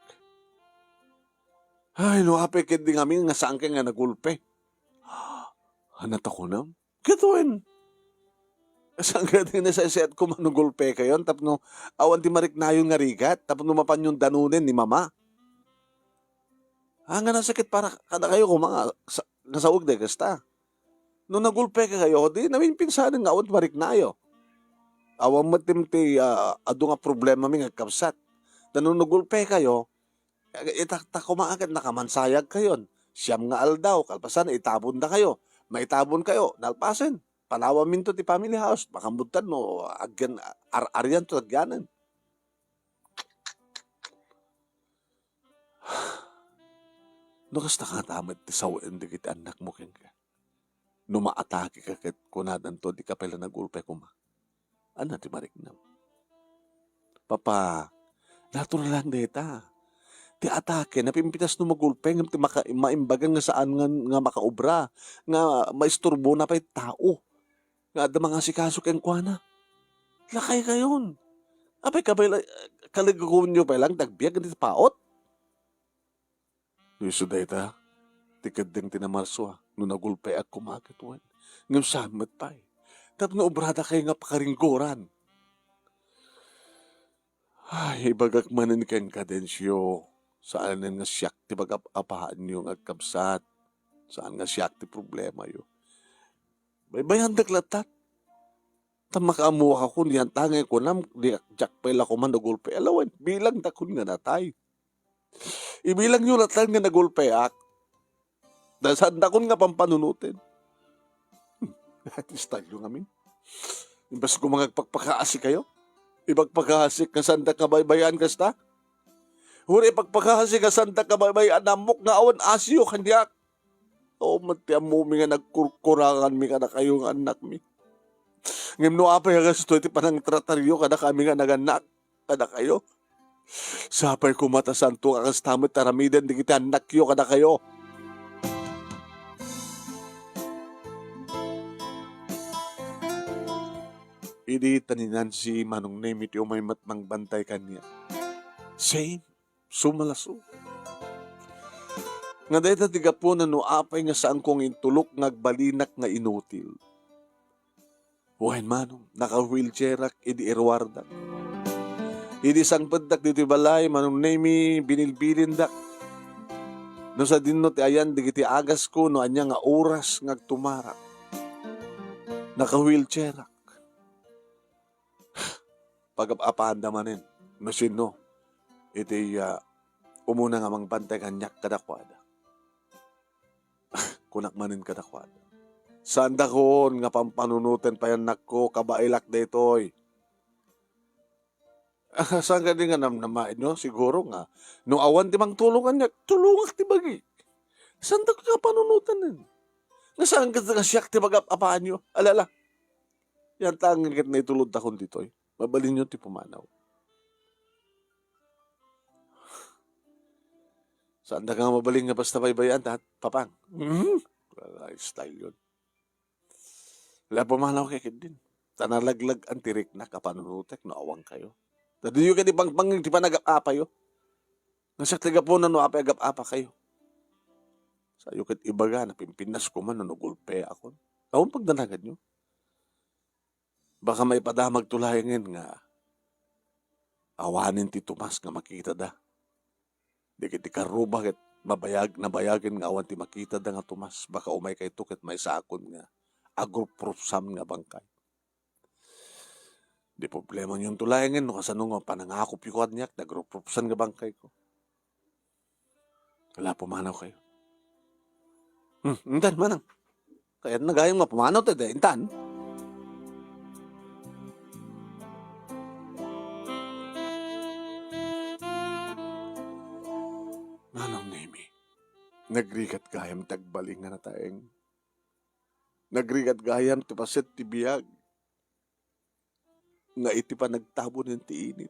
Ay, no apay ket di ngamin nga saan kay nga nagulpe. Ania ta kunam? Ket wen, saan kay di nasaysayat koma no gulpe kayon tapno awan ti mariknayon nga rigat tapno mapanyon danunen ni mama. Ah, nga nasakit para kadakayo koma nga sa-, nga sawen dagita. No nagulpe kayo, di namin pinsanen nga awan ti mariknayo. Awan met ti, ti, ah, adu nga problemami nga agkabsat. Ta no nagulpe kayo, ita ta koma ket nakamansayag kayon. Siam nga aldaw, kalpasan, itabon da kayo. Maitabon kayo, nalpasen. Panawaminto ti family house, makamutan no, agyan, ar-, arianto agyanen. No kasta kata met ti sawen dagiti annakmo kenka. No maatake ka ket kunadanto, di ka pay la nagulpe koma. Ania ti mariknam? Papa, natural lang dayta. Ti atake, napimpitas no magulpe, ngem ti maka-, maimbagan nga saan nga, nga makaobra, nga maisturbona pay tao. Nga adda mangasikaso kenkuana. Lakay kayon. Apay, kabay la-, kaligagonyo pay lang, dagbiag, iti paot? No isu dayta, ti keddeng ti namarso, a, no nagulpeak koma ket wen. Ngem saan met pay. Tapno obrada kayo nga pakaringgoran. Ay, ibagak manen kenka, Dencio, saanen nga siak ti pag-ap-apaanyo nga agkabsat. Saan nga siak ti problemayo. Baybayandak latta. Ta makaammoak a kun diak ta nga kunam, diak, diak pay la koma nagulpe. Ala wen, bilangda kun nga natay. Ibilangyo latta nga nagulpeak. Ta saandakon nga pampanunoten. Ti style-yo ngamin. Imbes ko nga agpakpakaasikayo, ipakpakaasik nga sanda kabaybay-an kasta. Uray ipakpakaasik nga sanda kabaybay-an, ammok nga awan asiyo kaniak. Awan met ti ammomi nga nagkurkuranganmi kadakayo nga annakmi. Ngem no apay a gasto iti panangtrataryo kadakami nga nagannak kadakayo, sapay koma ta saanto nga kasta met aramiden dagiti annakyo kadakayo. Idi ta ni Nancy, Manong Nemi ti umay met mangbantay kaniak. Same, sumalaso. Nga dayta ti gapuna no apay nga saanko nga intulok nga agbalinak nga inutil. Wen, Manong, naka-wheelchairak idi iruardak. Idi sangpetdak ditoy balay, Manong Nemi, binilbilindak no sadino ti ayan dagiti agasko no ania nga oras nga agtumarak. Naka-wheelchairak. Pagap-apaanda manen no sino iti, ah, umuna nga mangbantay kaniak kadakuada. Kunak manen kadakuada, "Saandakon nga pampanunoten pay annakko, kabaelak daytoy." Ah, saan kadi nga namnamaenyo? Siguro nga, no awan ti mangtulong kaniak, tulongak ti bagik. Saandak nga panunoten? Nga saan ket nga siak ti pagap-apaanyo? Alala, yan ta nga ket naitulodtakon ditoy. Mabalinyo ti pumanaw. Saanda nga mabalin nga basta baybay-an, tat-, Papang. Mhm. Wala, style yun. Wala, pumanaw kay ket din. Ta nalaglag-an ti riknak a panunotek no awan kayo. Ta diyo kadi pangpangig ti panagap-apayo. Nga siak ti gapuna no apay agap-apa kayo. Sayo ket ibaga, napimpinnas ko man no nagulpe akon. Awan pagdanagan nyo. Baka maipadamag to laengen nga awanen ti Tomas nga makitada. Dagiti karruba ket mabayag-, nabayagen nga awan ti makitada nga Tomas, baka umay kayto ket maysakon nga agrupsam nga bangkay. Di problema niyo to laengen no kasano nga panangakopyo kaniak, nagrupsam nga bangkayko. Wala, pumanaw kayo. Hmm, intan, manang. Kayatna gayam nga pumanaw tayo, intan. Manong Nemi, nagrigat gayam ti agbalin nga nataeng. Nagrigat gayam ti paset ti biag nga iti panagtabunen ti init.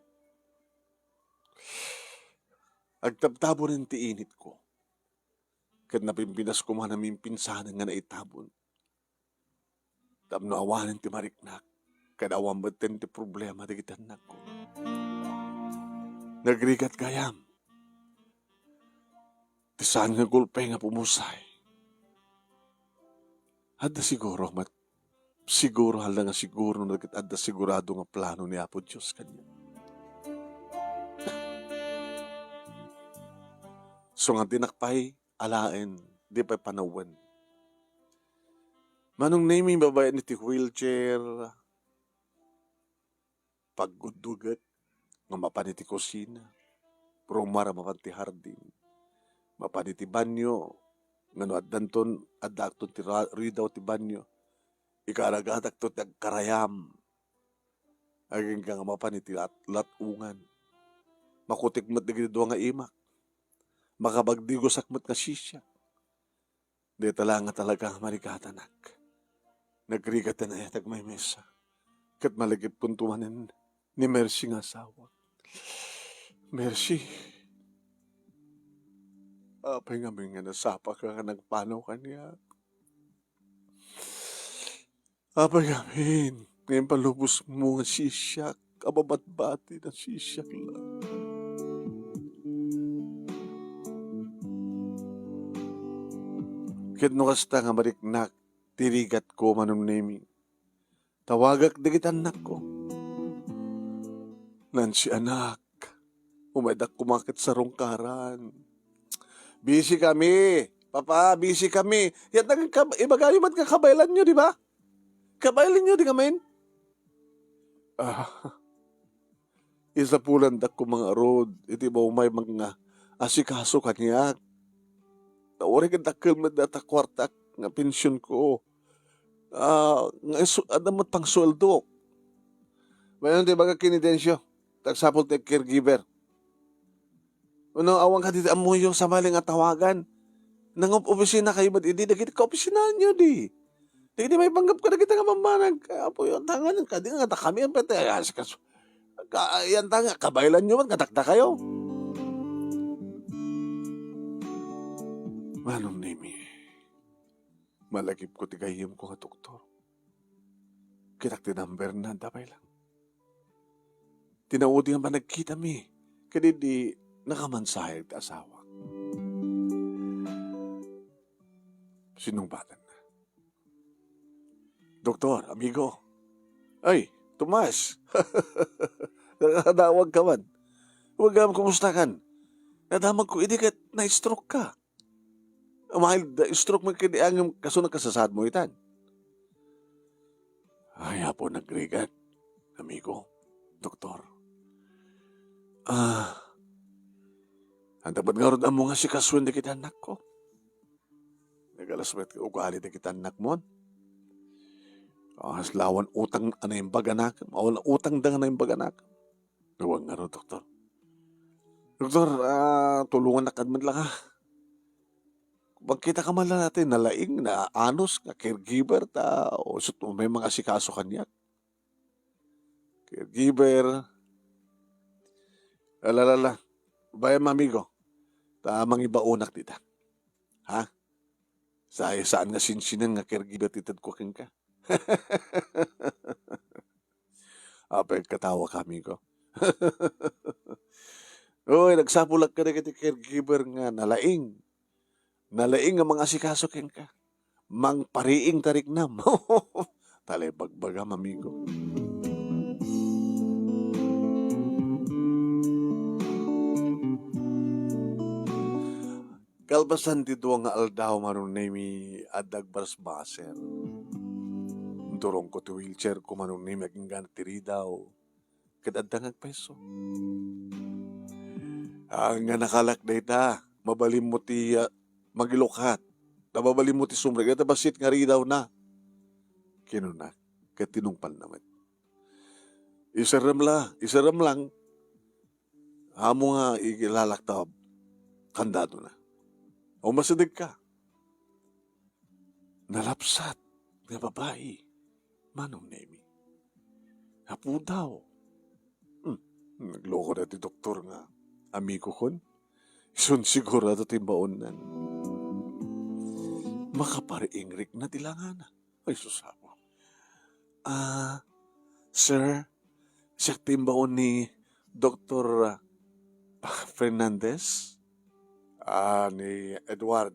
Agtabtabunen ti initko. Ket napimpinas koma namimpinsanen nga naitabon. Tapno awanen ti mariknak, ket awan metten ti problema dagiti annakko. Nagrigat gayam ti saan nga gulpe nga pumusay. Adda siguro met, siguro, hala nga siguro, no ket adda sigurado nga plano ni Apo Dios kaniak. So nga dinak pay alaen, di pay panawen. Manong Nemi, babaen iti wheelchair, paggudduget nga mapan iti kusina, rumar a mapan ti hardin, mapan iti banyo, nga no addanton, addaakton ti ra-, ridaw ti banyo, ikaragatakto ti agkarayam, agingga nga mapan iti lat-, lat-ungan. Makutik met dagiti dua nga imak. Makabagdigosak met nga siak. Dayta la nga talaga nga marigatanak. Nagrigat ti nayat agmaymesa. Ket malagipkonto manen ni Mercy nga asawak. Mercy, apay ngamin nga nasapaka nga nagpanaw kaniak? Apay ngamin nga impalubosmo nga siak a mabatbati, nga siak la. Ket no kasta nga mariknak ti rigatko, Manong Nemi, tawagak dagiti annakko. Nancy, anak, umaydak koma ket sarungkaran. Busy kami, Papa, busy kami. Yat nagkab-, ibagayo met nga kabaelanyo, di ba? Kabaelanyo, di ngamin? Ah, isapulandak koma ngarud iti maumay nga asikaso kaniak. Ta uray ket dakkel met dayta kuartak nga pensionko. Ah, nga isu-, adda met pangsueldok. Bayan ti ibaga ken ni Dencio, ta agsapul ti caregiver. Wenno, awan kadi ti ammoyo sabali nga tawagan. Nangop-opisina kayo met idi dagiti kaopisinaanyo di. Dagiti maipanggep kadagiti nga bambanag, Apo, iyantangak kadi nga dakami, a, pwede, ah, sikas-, ka-, iyantangak, kabaylanyo met nga dakdakayo. Manong Nemi, malagipko ti gayyemko nga doktor. Kitak ti number na, adda pay lang. Ti naudi nga panagkitami, ket idi nakamansahe ti asawak. Sinungbatanna. "Doktor, amigo." "Ay, Tomas! Nakadawag ka man. Wen gayam, kumusta kan? Nadamagko idi ket na-stroke ka." "Mild stroke man ket, ngem kaso nakasasaad mo itan?" "Ay, Apo, nagrigat, amigo, doktor. Ah, adda met ngarud ammo nga asikasuen dagiti annakko. Nagalas met ti ugali dagiti annakmon. Ah, kasla awan utang a naimbag a nakem, awan utangda nga naimbag a nakem." "Wen ngarud, doktor." "Doktor, ah, tulongannak kad met la, a. Makita ka man la ti nalaing, naanus nga caregiver ta, o, isut' met mangasikaso kaniak." "Caregiver. Ala, ala, ala. Bayan, amigo, ta mangibaonak dita. Ha? Sa-, saan nga sinsinan nga caregiver ti itedko kenka." Apay, agkatawa ka, amigo. Oy, nagsapulak kadagiti caregiver nga nalaing. Nalaing nga mangasikaso kenka. Mangpariing ta riknam. Talay bagbagam, amigo. Kalpasan ti dua nga aldaw, Manong Nemi, adda agbarasbaser. Inturongko ti wheelchairko, Manong Nemi, aginggana ti ridaw, ket adda nga agpayso. "Haan nga nakalak dayta, mabalinmo ti, ah, mangilukat. Ta mabalinmo ti sumrek. Dayta bassit nga ridawna," kinuna, ket tinungpalna met. "Iserrem la, iserrem lang. Amo nga ilalakta kandadona. Umasidegka." Nalapsat nga babai, Manong Nemi. Apo daw. Hmm, nagloko daytoy doktor nga amigokon. Isun sigurado ti imbaonnan. Makapariing rikna ti langana. Ay, sus, Apo. "Ah, sir, siak ti imbaon ni Doktor, ah, Fernandez." "Ah, ni Edward."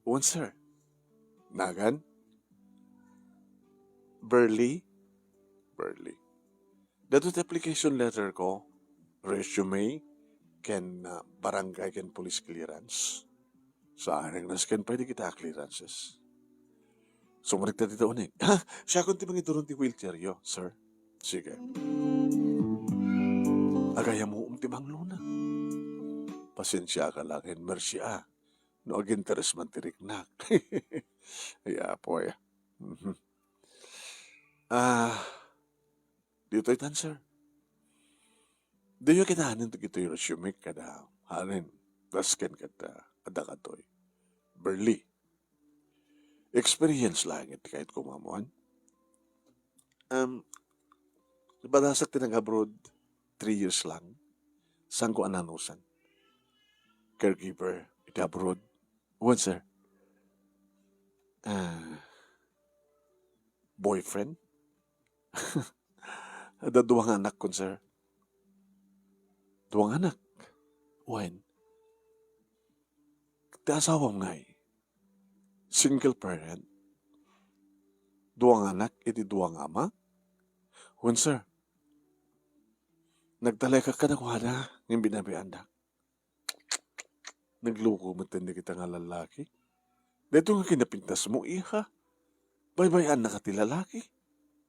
"Wen, sir." "Nagan?" "Burley." "Burley." "Daytoy ti application letter ko, resume, ken, ah, barangay ken police clearance. Saan nga nasken pay dagiti a clearances. Sumrekta dita uneg." "Ha? Siakon ti mangiduron ti wheelchairyo, sir." "Sige. Agayamoem ti banglona. Pasensiaka la ken mersi a no aginteres man ti riknak." Ay, Apo, ay. Mhm. "Ah, ditoy tan, sir. Diyo kitaen dagitoy resume kada halen, dasken ket, ah, adda katoy. Burley. Experience laeng ti kayatko nga ammoan. Um, nabadasak ti nag-abroad, three years lang. Saanko a nanusan. Caregiver iti abroad." "Wen, sir." "Ah, boyfriend?" "Adda dua nga anakkon, sir." "Dua nga anak? Wen?" "Ti asawam ngay, single parent? Dua nga anak iti dua nga ama?" "Wen, sir. Nagtalekak kadakuada ngem binabayandak." "Nagloko met dagita nga lallaki. Daytoy nga kinapintasmo, iha. Baybay-annaka ti lalaki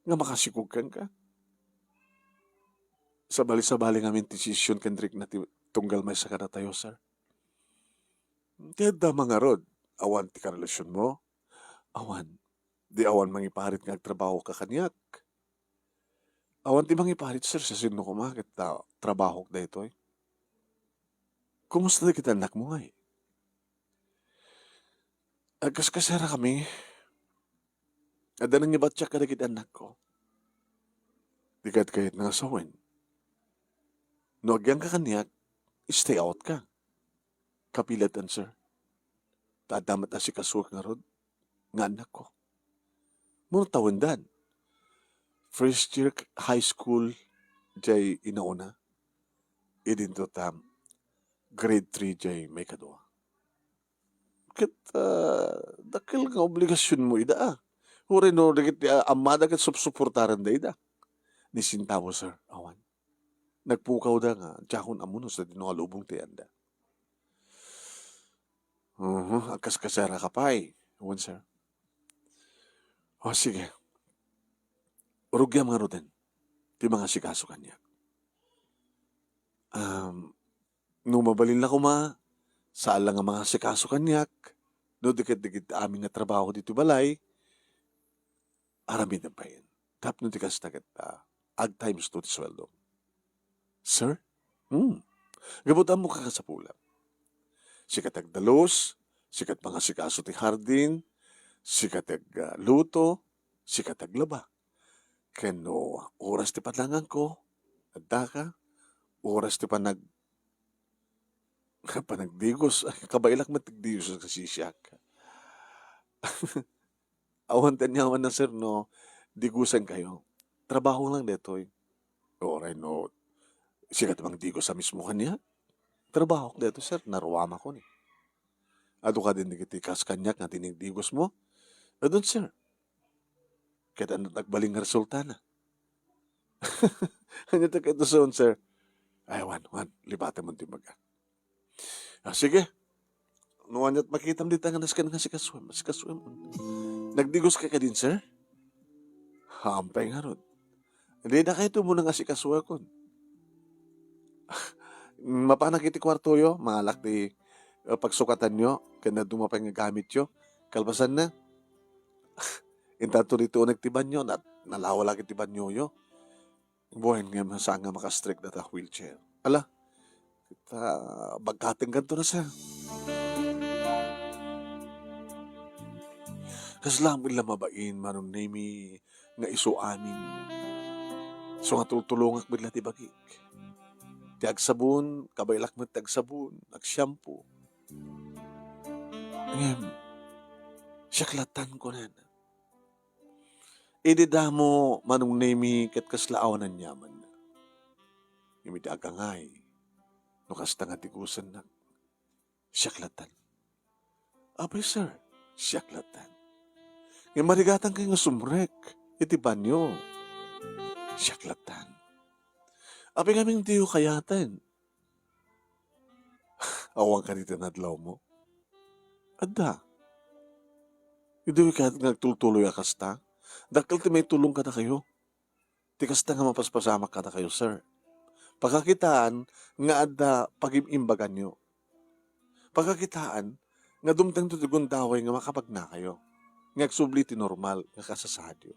nga makasikog kenka." "Sabali-sabali ngamin ti desisyon ken rikna ti tunggal maysa kadatayo, sir." "Ti adda man ngarud, awan ti karelasionmo?" "Awan." Di awan mangiparit nga agtrabaho ka kaniak. Awan ti mangiparit, sir, sa sinno koma ket, ah, trabahok daytoy. Kumusta dagiti annakmo ngay? Agkaskasera kami. Adda nangibatiak kadagiti annakko. Di kayat-kayatna nga sawen. No agyangka kaniak, stay out ka. Kapilaten, sir. Ta adda met asikasuek ngarud nga annakko. Mano tawendan? First year k-, high school jay inauna. Idinto ta grade three jay maikadua. Ket, ah, dakkel nga obligasionmo ida, ah. Uray no dagiti, ah, ammada ket supsuportarenda ida. Ni sentabo, sir, awan. Nagpukawda nga diakon ammo no sadino nga lubong ti anda. Uhu, agkaskasera ka pay. Wen, sir. O, sige. Rugiam ngaruden ti mangasikaso kaniak. Um, no mabalin la koma, saan la nga mangasikaso kaniak, no di ket dagiti amin nga trabaho ditoy balay, aramidem pay. Tapno ti kasta ket, ah, ag times two ti sueldo. Sir? Hmm. Gapu ta ammoka kasapulan. Sika ti agdalus, sika ti mangasikaso ti hardin, sika ti ag-, ah, luto, sika ti aglaba. Ken no oras ti padanganko, addaka, oras ti panag-, panagdigos, ay, kabaelak met ti agdigos nga sisiak. Awan ti aniamanna, sir, no digosenkayo. Trabaho lang daytoy. Uray no, sika ti mangdigos a mismo kaniak. Trabahok daytoy, sir, naruamakon. Adu kadin dagiti kas kaniak nga tinigdigosmo? Adun, sir. Ket ania ti agbalin nga resultana? Ania ti kayatmo, sir? Ay, wan, wan. Libatem ti imbaga. Ah, sige. No aniat makitam dita nga nasken nga asikasuem, asikasuem. Nagdigoska kadin, sir? Hampay ngarud. Didakayto muna nga asikasuekon. Mapanak iti kuartoyo, mangalak ti, eh, pagsukatanyo, ken adu pay nga gamityo. Kalpasanna, intanto ditoy uneg ti banyo, na-, nalawalak iti banyoyo. Wen, ngem saan nga makastrek data wheelchair. Ala, ta, bagkatengkanto na, sir. Kasla met la mabain, Manong Nemi, nga isu amin. Isu nga tultulongak met la ti bagik. Ti agsabon, kabaelak met ti agsabon, agsiampo. Ngem, siak lattan, kunana. Idi damo, Manong Nemi, ket kasla awan aniamanna. Ngem iti agangay, no kasta nga digosennak, siak lattan. Apay, sir, siak lattan. Ngem marigatankay nga sumrek iti banyo, siak lattan. Apay ngamin diyo kayaten? Awan kadi ti nadlawmo? Adda. Idi kayat nga agtultuloy a kasta, dakkel ti maitulong kadakayo. Ti kasta nga mapaspasamak kadakayo, sir. Pagkakitaan nga adda pagim-imbaganyo. Pagkakitaan nga dumtengto ti gundaway nga makapagnakayo, nga agsubli ti normal nga kasasaadyo.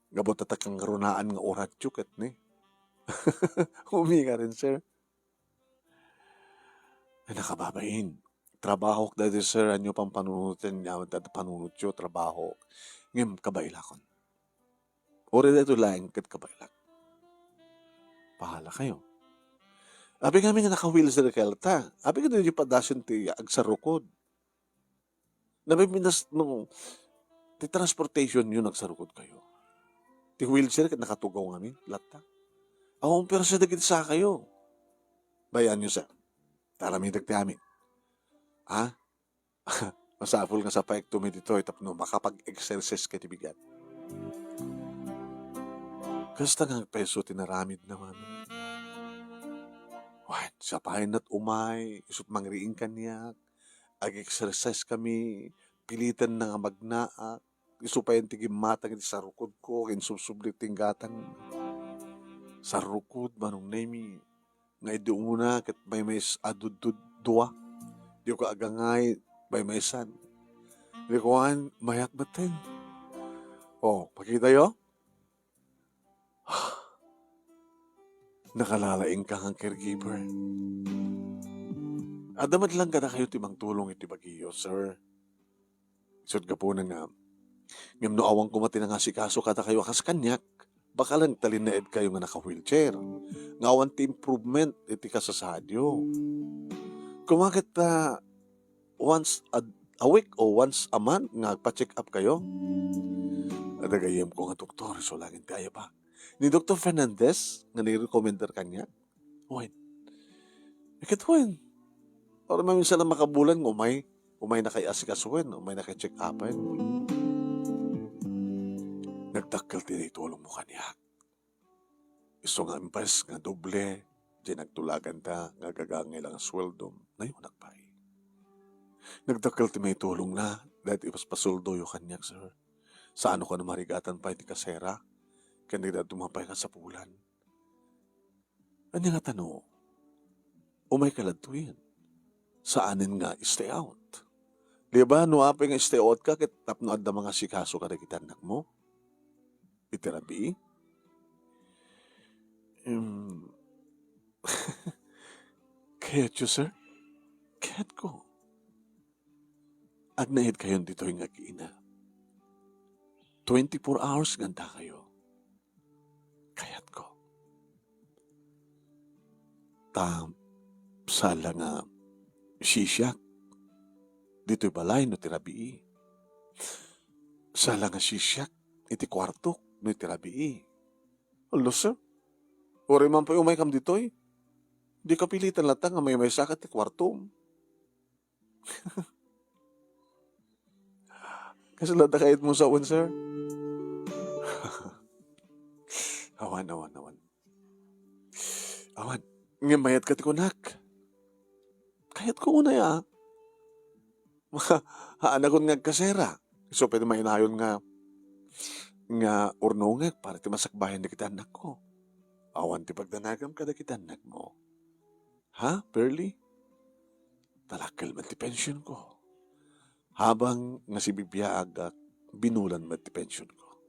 Gapu ta kangrunaan nga uratyo ket ni. Umingarin, sir. Ay, nakababain. Trabahok daytoy, sir, ania pampanunoten, ania ti panunotyo, trabahok. Ngem kabaelakon. Uray daytoy laeng ket kabaelak. Bahala kayo. Apay ngamin nga naka-wheelchair ka latta. Apay nga diyo padasen ti agsarukod. Napay minas-, no, ti transportation yo nagsarukod kayo. Ti wheelchair ket nakatugaw ngamin, latta. Awan persa dagiti sakayo. Bayan yo, sir. Taramidek ti amin. Ha? Masapul nga sapayek tumay ditoy tapno makapag-exercise ka ti bigat. Kasta nga agpayso ti naramid na man. Wen, sapayen nat umay, isut mangriing kaniak, ag-exercise kami, piliten na nga magnaak, isu payen ti gimmatang iti sarukodko, ken subsubli ti inggatang. Sarukod, Manong Nemi, nga idi umuna ket maymaysa a dudduddua. Diyo ka agangay, maymaysan. Di kuan, mayak baten. Oh, pakitayo? Nakalalaing ka nga caregiver. Adda met lang kadakayo ti mangtulong iti bagiyo, sir. Isut' gapuna nga, ngem no awan koma ti nangasikaso kadakayo a kas kaniak, bakal nga talinnaedkayo nga naka-wheelchair, nga awan ti improvement iti kasasaadyo. Koma ket, ah, once a, a week o once a month nga agpa-check up kayo? Adda gayyemko nga doktor, isu laeng ti ayabak. Ni Doktor Fernandez nga nirekomendar kaniak? Wen. Ket wen. Awan maminsan a makabulan nga umay, umaynakay asikasoen, umaynakay check-upen. Nagdakkel ti naitulongmo kaniak. Isu nga imbes nga doble diay nagtulaganta nga agagangay lang a sueldom, nayunak pay. Nagdakkel ti maitulongna daytoy ipaspasuldoyo kaniak, sir. Saanko a marigatan pay ti kasera ken dagiti dadduma pay nga sapulan. Ania ngata no umayka latta wen? Saanen nga stay out. Di ba, no apay nga stay out ka ket tapno adda mangasikaso kadagiti annakmo iti rabii? Em, kayatyo, sir? Kayatko. Agnaedkayon ditoy nga agina. Twenty-four hours nga addakayo. Kayatko. Ta, sala nga sisiak ditoy balay no ti rabii. Sala nga sisiak iti kuartok no iti rabii. Hala, sir. Uray man pay umaykam ditoy. Dika pilitan latta nga maymaysaka ti kuartom. Kasla da kayatmo sawen, sir? Awan, awan, awan. Awan. Ngem mayat ka ti kunak. Kayatko unay a. Haanakon nga agkasera. Isu pay ti mainayon nga, nga urnongek para ti masakbayan dagiti annakko. Awan ti pagdanagam kadagiti annakmo. Ha, Pearly? Talakkel met ti pensionko. Habang nga sibibiaagak, binulan met ti pensionko.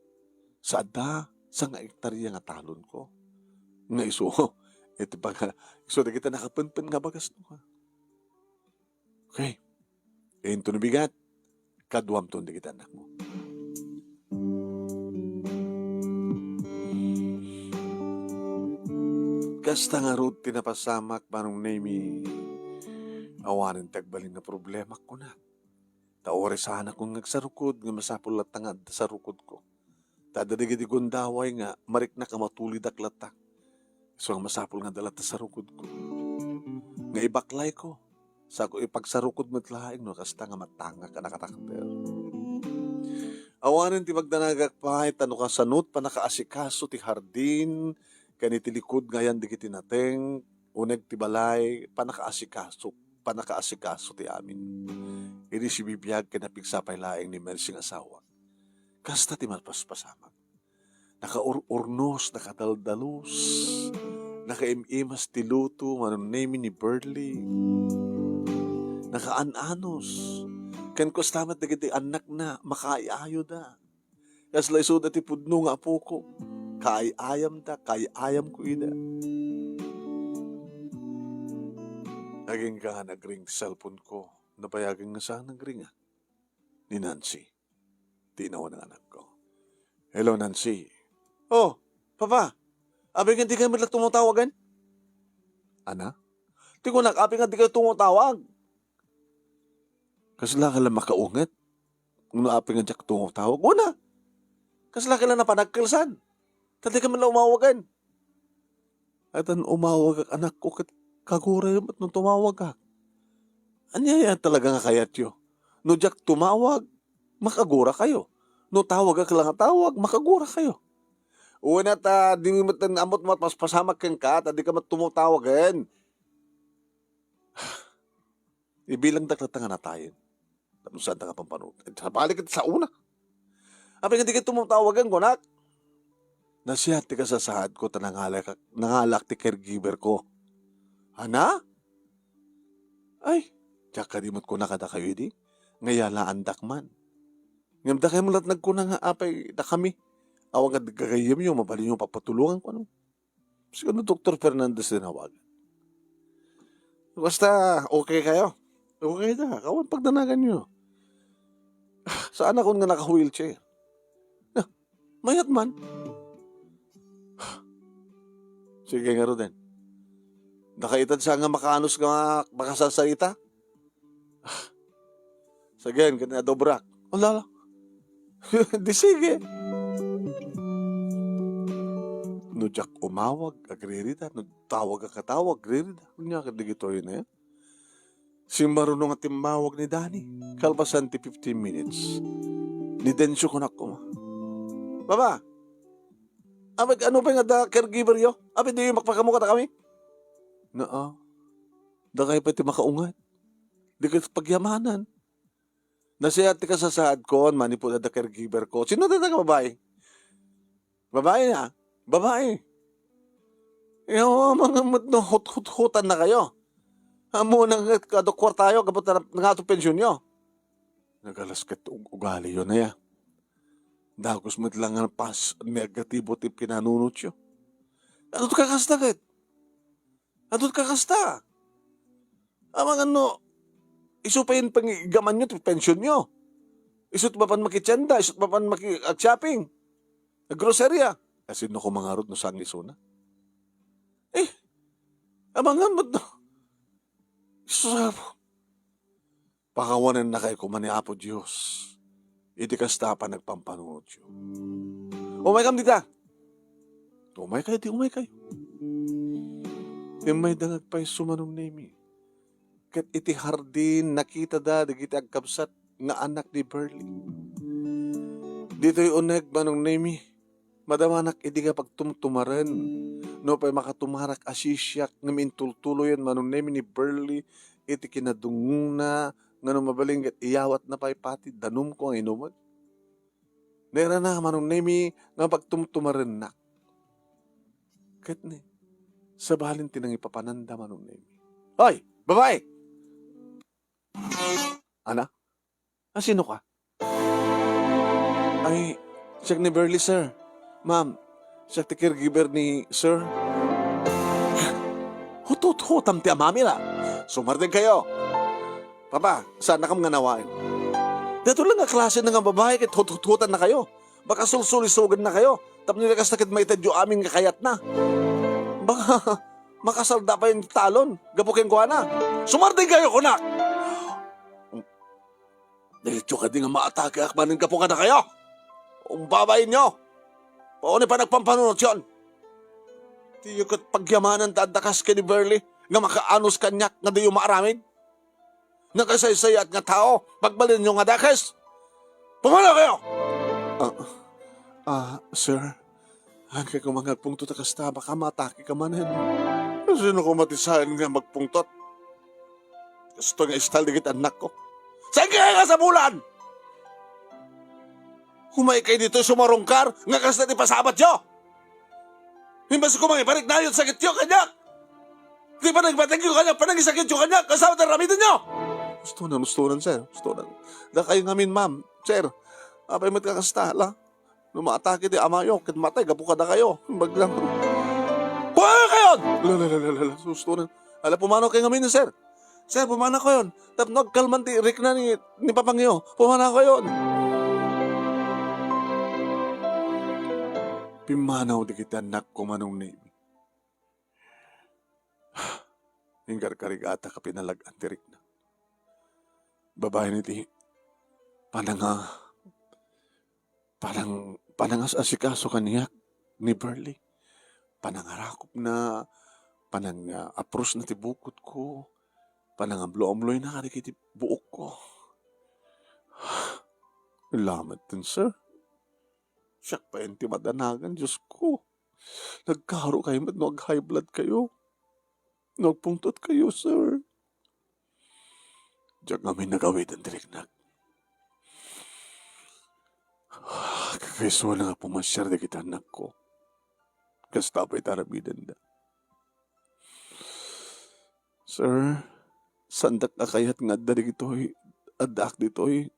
Sa adda sanga ektaria nga talonko. Nga isu, iti pag-, isu dagiti nakapenpen nga bagasno. Okay. Inton bigat, kaduamton dagiti annakmo. Kasta ngarud ti napasamak, Manong Nemy. Awanen ti agbalin nga problema, kuna. Ta uray saanakon nga agsarukod, nga masapul latta nga adda sarukodko. Ta adda dagiti gundaway nga mariknak a matulidak latta. Isu nga masapul nga adda latta sarukodko. Nga ibaklayko, sako ipagsarukod met laeng no kasta nga matangak a nakatakder. Awanen ti pagdanagak pay, ta no kasano ti pannakaasikaso ti hardin, ken iti likud nga ayan dagiti nateng, uneg ti balay, pannakaasikaso, pannakaasikaso ti amin. Idi sibibiag ken napigsa pay laeng ni Mercy nga asawak. Kasta ti mapaspasamak. Nakaur-urnos, nakadaldalos, nakaim-imas ti luto, Manong Nemy, ni Burley. Nakaan-anos. Ken kasta met dagiti annakna, makaay-ayoda. Kasla isuda ti pudno nga apoko. Kaay-ayamda, kaay-ayamko ida. Agingga nga nagring ti cellphone-ko. Nabayagen nga saan nagring, ah. Ni Nancy. Ti inawan nga anakko. "Hello, Nancy." "Oh, Papa, apay nga dika met la tumatawagen?" "Ana?" "Ti kunak, apay nga dika tumatawagen?" "Kasla ka la makaunget? No apay nga diak tumatawag?" "Wen a. Kasla ka la napanagkelsan? Ta dika met la umawagen." "Atan umawagak, anakko, ket kagurayo met no tumawagak. Ania aya talaga nga kayatyo? No diak tumawag, makagurak kayo. No tawagak la nga tawag, makagurak kayo." "Wen a, ta dimi met ammok mapaspasamak kenka, ta dika met tumatawagen." Ibilangdak latta nga natayen. Tapno saanta nga pampanunot. Eh, sabali ket saona. "Apay nga dika tumatawagen, kunak?" "Nasiat ti kasasaadko ta nangalak, nangalak ti caregiver-ko." "Ana?" "Ay, diak kadi met kuna kadakayo idi, nga yalaandak man." Ngem dakay met latta nagkuna nga apay dakami. Awan nga gagayyemyo, mabalinyo papatulongan ko, ano? Siguro Doktor Fernandez din awagan. Basta, okay kayo. Okay da, kawan pagdanagan nyo. Saan ako nga naka-wheelchair? Ah, mayat man. Sige nga, Roden. Nakaitad sa nga makaanus nga makasasarita? Sige, ket ni adobrak. Ala, ala. Di sige. No diak umawag, agririda. No tawag a katawag, agririda. Ania ket digitoy na yan. Simmaruno nga timmawag ni Danny. Kalpasan ti fifteen minutes, ni Dencio kunak koma. Baba, apay, ano pay nga adda caregiver yo? Apay, di makpakamu kadakami? Naa. Dakay pay ti makaungat. Di ket pagyamanan. Nasiat ti kasasaadkon, manipud adda caregiver ko. Sino dayta nga babae? Babae na? Babae. Yaw, amangan met no hut-hut-hutan na kayo. Amo na nga kado kwartayo, gapu ta nangato pension yo. Nagalas ket ug-, ugali yo na ya. Dagus met lang nga pas, negatibo ti pinanunot yo. Ano ka kasta ket? Adut ka kasta. Amangan no, isu pay pangigamanyo ti pensionyo. Isut mapan makitienda, isut mapan maki-, ag-shopping. Ag-groceria. Asin no kumangarot no saan nga isuna? Eh, amangan met no. Isu sa Pakawanennakay koma ni Apo Dios iti kasta a panagpampanunotyo. Umaykam dita. Umaykay ti umaykayo. Immayda nga agpayso Manong Nemi. Ket iti hardin, nakitada dagiti agkabsat nga anak ni Burley. Ditoy uneg, Manong Nemi, madamanak idi nga pagtumtumaren. Nupay makatumarak a sisiak ngem intultuloyen Manong Nemi ni Burley iti kinadungngona nga no mabalin ket iyawatna pay pati danumko nga inumek. Nairana Manong Nemi nga pagtumtumarennak. Ket ni, sabalin ti nangipapananda Manong Nemi. Hoy, babae! Ana? A, sino ka? Ay, siak ni Burley, sir. Ma'am, siak ti caregiver ni sir. Huthutam ti amami la. Sumardeng kayo. Papa, saan nakam nga nawain? Dito lang nga klase na nga babae ket huthutan na kayo. Baka sulsulisogan na kayo. Tapno di kasta ket maitedyo amin nga kayatna. Baka makasalda pa yung talon. Gapu ken kuana. Sumardeng kayo, kunak! Daytoy kadi nga maatakeak manen gapu kadakayo? Umbabainyo! Paunay pa nagpampanunotyon! Diyo ket pagyamanan ta adda kas ken ni Burley nga makaanus kaniak nga diyo maaramid? Nakasaysayat nga tao, pagbalinyo nga dakes! Pumanaw kayo! Ah, ah, sir, Haan kay koma nga agpungtot a kasta, baka maatake ka manen. Sino koma ti saan nga magpungtot? Kasto nga istal dagiti annakko. Saan kaya nga sabulan? Umaykay ditoy sumarungkar nga kasta ti pasabatyo. Imbes koma nga ipariknayo ti sakityo kaniak. Ti panagbategyo kaniak, panangisakityo kaniak, kasta ti aramidenyo. Ustonan, ustonan, sir. Ustonan. Dakayo ngamin, ma'am, sir. Apay met ka kasta, la? No maatake ti amayo ket matay gapu kadakayo, baglang. Pumanaw kayon! La, la, la, la, la, la, sustonan. Ala, pumanaw kayo ngamin, sir. Sir, pumanaw kayon. Tapno agkalman ti rikna ni, ni papangyo. Pumanaw kayon. Pimmanaw dagiti annakko, Manong Nemi. Inkarkarigata ka pinalag-an ti rikna. Babaen iti pananga-, panang-, panangas-asikaso kaniak ni Burley. Panangarakopna, panang-, ah, aprosna ti bukodko, panangamlo-amloyna kadagiti buokko. Lamet ten, sir. Siak pay ti madanagan, Diosko. Nagkaro kayo met no ag-high blood kayo. No agpungtot kayo, sir. Diak ngamin nagawidan ti riknak. Kakaisuna nga pumasiar dagiti annakko. Kasta pay ti aramidenda. Sir, saandak a kayat nga adda dagitoy, addaak ditoy.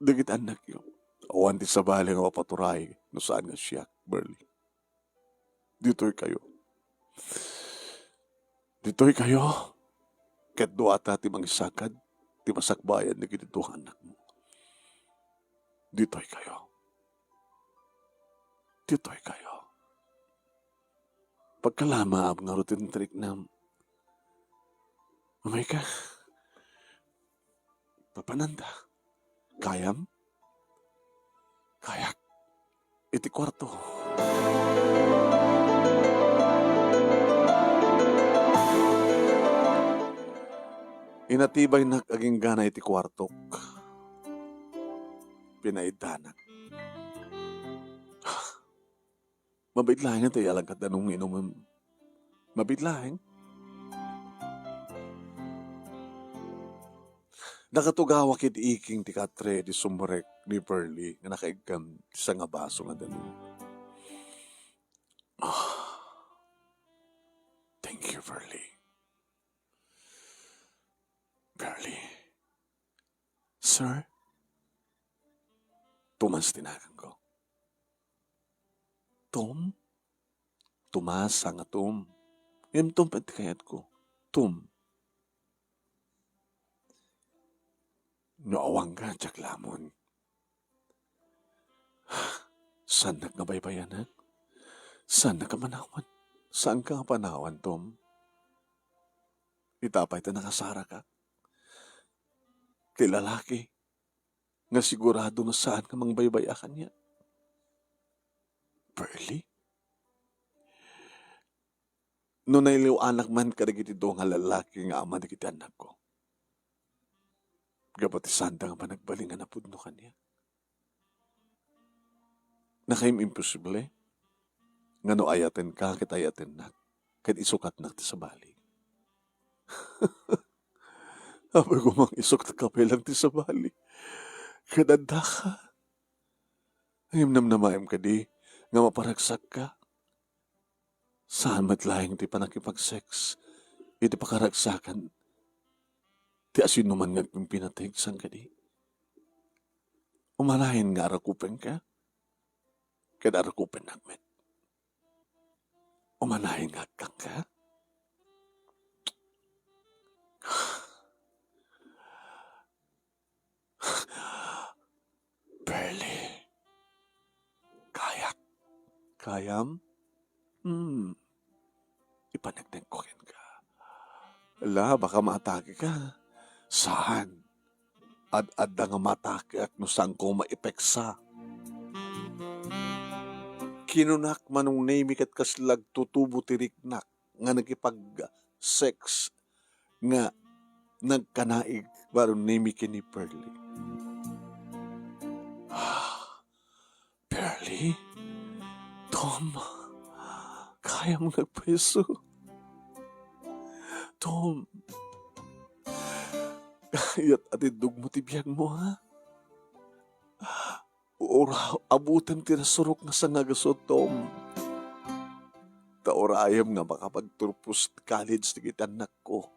dagiti annakyo. Awan ti sabali nga mapaturay no saan nga siak, Berly. Ditoy kayo. Ditoy kayo. Ket duata ti mangisakad, ti masakbayan dagiti dua nga annakmo. Ditoy kayo. Ditoy kayo. Pagkalamaam ngarud ti riknam. Umayka. Papananda. Kayam? Kayak. Iti kuarto. Inatibaynak aginggana iti kuartok. Pinaiddanak. Mabiit laeng ti iyalagad danum nga inumem. Mabiit laeng. Nakatugawa ket iking ti katre di sumrek ni Pearly nga nakaiggam ti sangabaso nga danum. Ah, thank you, Pearly. Pearly. Sir? Tomas ti naganko. Tom? Tomas, saan nga Tom? Ngem Tom pay ti kayatko. Tom. No awan ka, diak lamon. Saannak nga baybayanak? Saannak nga panawan? Saanka nga panawan, Tom? Ita pay ta nakasarakak ti lalaki nga sigurado nga saan nga mangbaybay-a kaniak. Pearly? No nailiw-anak man kadagiti dua nga lalaki nga ama dagiti annakko, gapu ti saanda nga panagbalin nga napudno kaniak. Nakaim-imposible nga no ayatenka ket ayatennak, ket isukatnak ti sabali. Apoy, koma nga isukatnak pay lang ti sabali. Ket addaka. Ngem namnamaem kadi nga maparagsakka? Saan met laeng ti pannakipag-sex iti pakaragsakan ti asinoman nga agpimpinateg, saan kadi? Umanayen nga arakupenka, ket arakupennak met. Umanayen nga agkangka. Pearly, kayak. Kayam? Hmm. Ipaneknekko kenka. Ala, baka maatake ka. Saan? Ad-adda nga maatakeak no saanko maipeksa. Kinunak, Manong Nemy, ket kasla agtutubo ti riknak nga nakipag-sex nga nagkanaig, Manong Nemy, ken ni Pearly. Pearly? Tom, kayam nga agpayso? Tom, kayat a tiddogmo ti biagmo, ha? Ura-, abutem ti nasurok nga sangagasut, Tom. Ta urayem nga makapagturpos ti college dagiti annakko.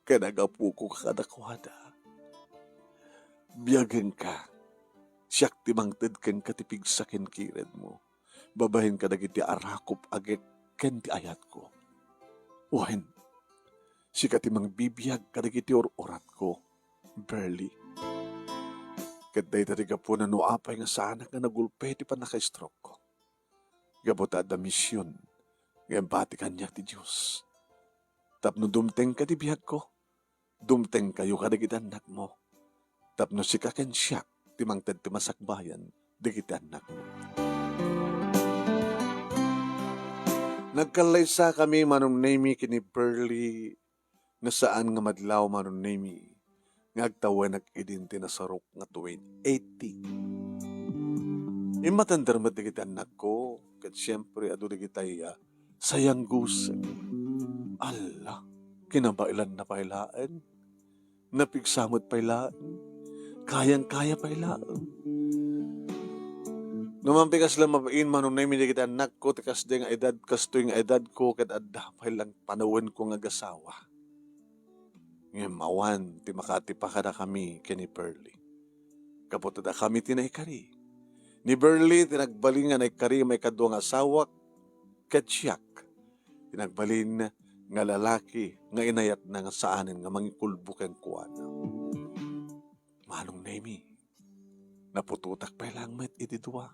Ken agapoko kadakuada. Biagenka, siak ti mangted kenka ti pigsa ken kiredmo, babaen kadagiti arakup a gek ken ti ayatko. Wen, sika ti mangbibiag kadagiti ur-uratko, Pearly. Ket dayta ti gapuna no apay nga saanak nga nagulpe ti pannaka-stroke-ko. Gapu ta adda mision nga impati kaniak ti Dios. Tapno dumtengka ti biagko, dumtengkayo kadagiti annakmo. Tapno sika ken siak ti mangted ti masakbayan dagiti annakmo. Nagkallaysakami, Manong Nemy, ken ni Pearly nga saan nga madlaw, Manong Nemy, nga agtawenak idin ti nasarok nga twenty eighteen. Immatender met dagiti annakko, ket siempre, adu dagitay, ah, sayanggusen. Alla, kinabaelanna pay laeng. Napigsa met pay laeng. Kayang-kaya pay laeng. No mapikasla mabain, Manong Nemy, dagiti annakko, ti kasdi nga edad, kastoy nga edadko, ket adda pay lang panawenko nga agasawa. Ngem awan ti makatipa kadakami ken ni Pearly. Gapu ta dakami ti naikari. Ni Burley ti nagbalin nga naikari nga maikadua nga asawak, ket siak ti nagbalin nga lalaki nga inayatna nga saanen nga mangikulbo kenkuana. Manong Nemi, naputotak pay laeng met iti dua.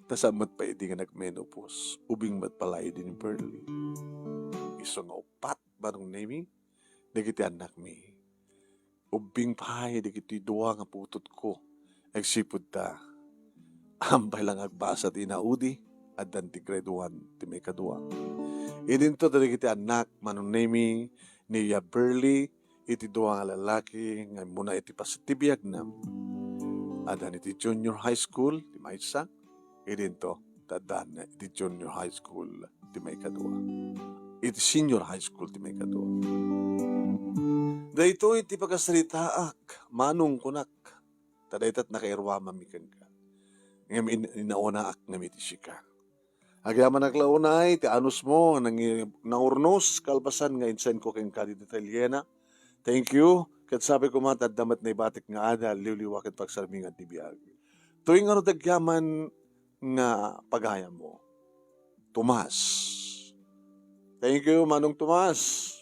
Ta saan met pay idi nga nagmenopause, ubing met pay la idi ni Burley. Isu nga uppat, Manong Nemi, dagiti annakmi. Ubbing pay dagiti dua nga putotko. Agsipud ta, ampay la nga agbasa ti inaudi, addan ti grade one ti maikadua. Idinto dagiti annak, Manong Nemi, ni Yaberly, iti dua nga lalaki nga immuna iti paset ti biagna. Addan iti junior high school ti maysa, idinto ta addan iti junior high school ti maikadua. Iti senior high school ti maikadua. Daytoy ti pagasaritaak, Manong, kunak, ta dayta ti nakairuamanmi kenka. Ngem in-, inaunaak ngem iti sika. Agyamanak la unay ti anusmo nga nangi-, nangurnos kalpasan nga insenko kenka dita Iliena. Thank you. Ket sapay koma ta adda met naibatik nga adal, liwliwa ket pagsarmingan ti biag. Toy nga no dagyaman nga pagayammo. Tomas. Thank you, Manong Tomas.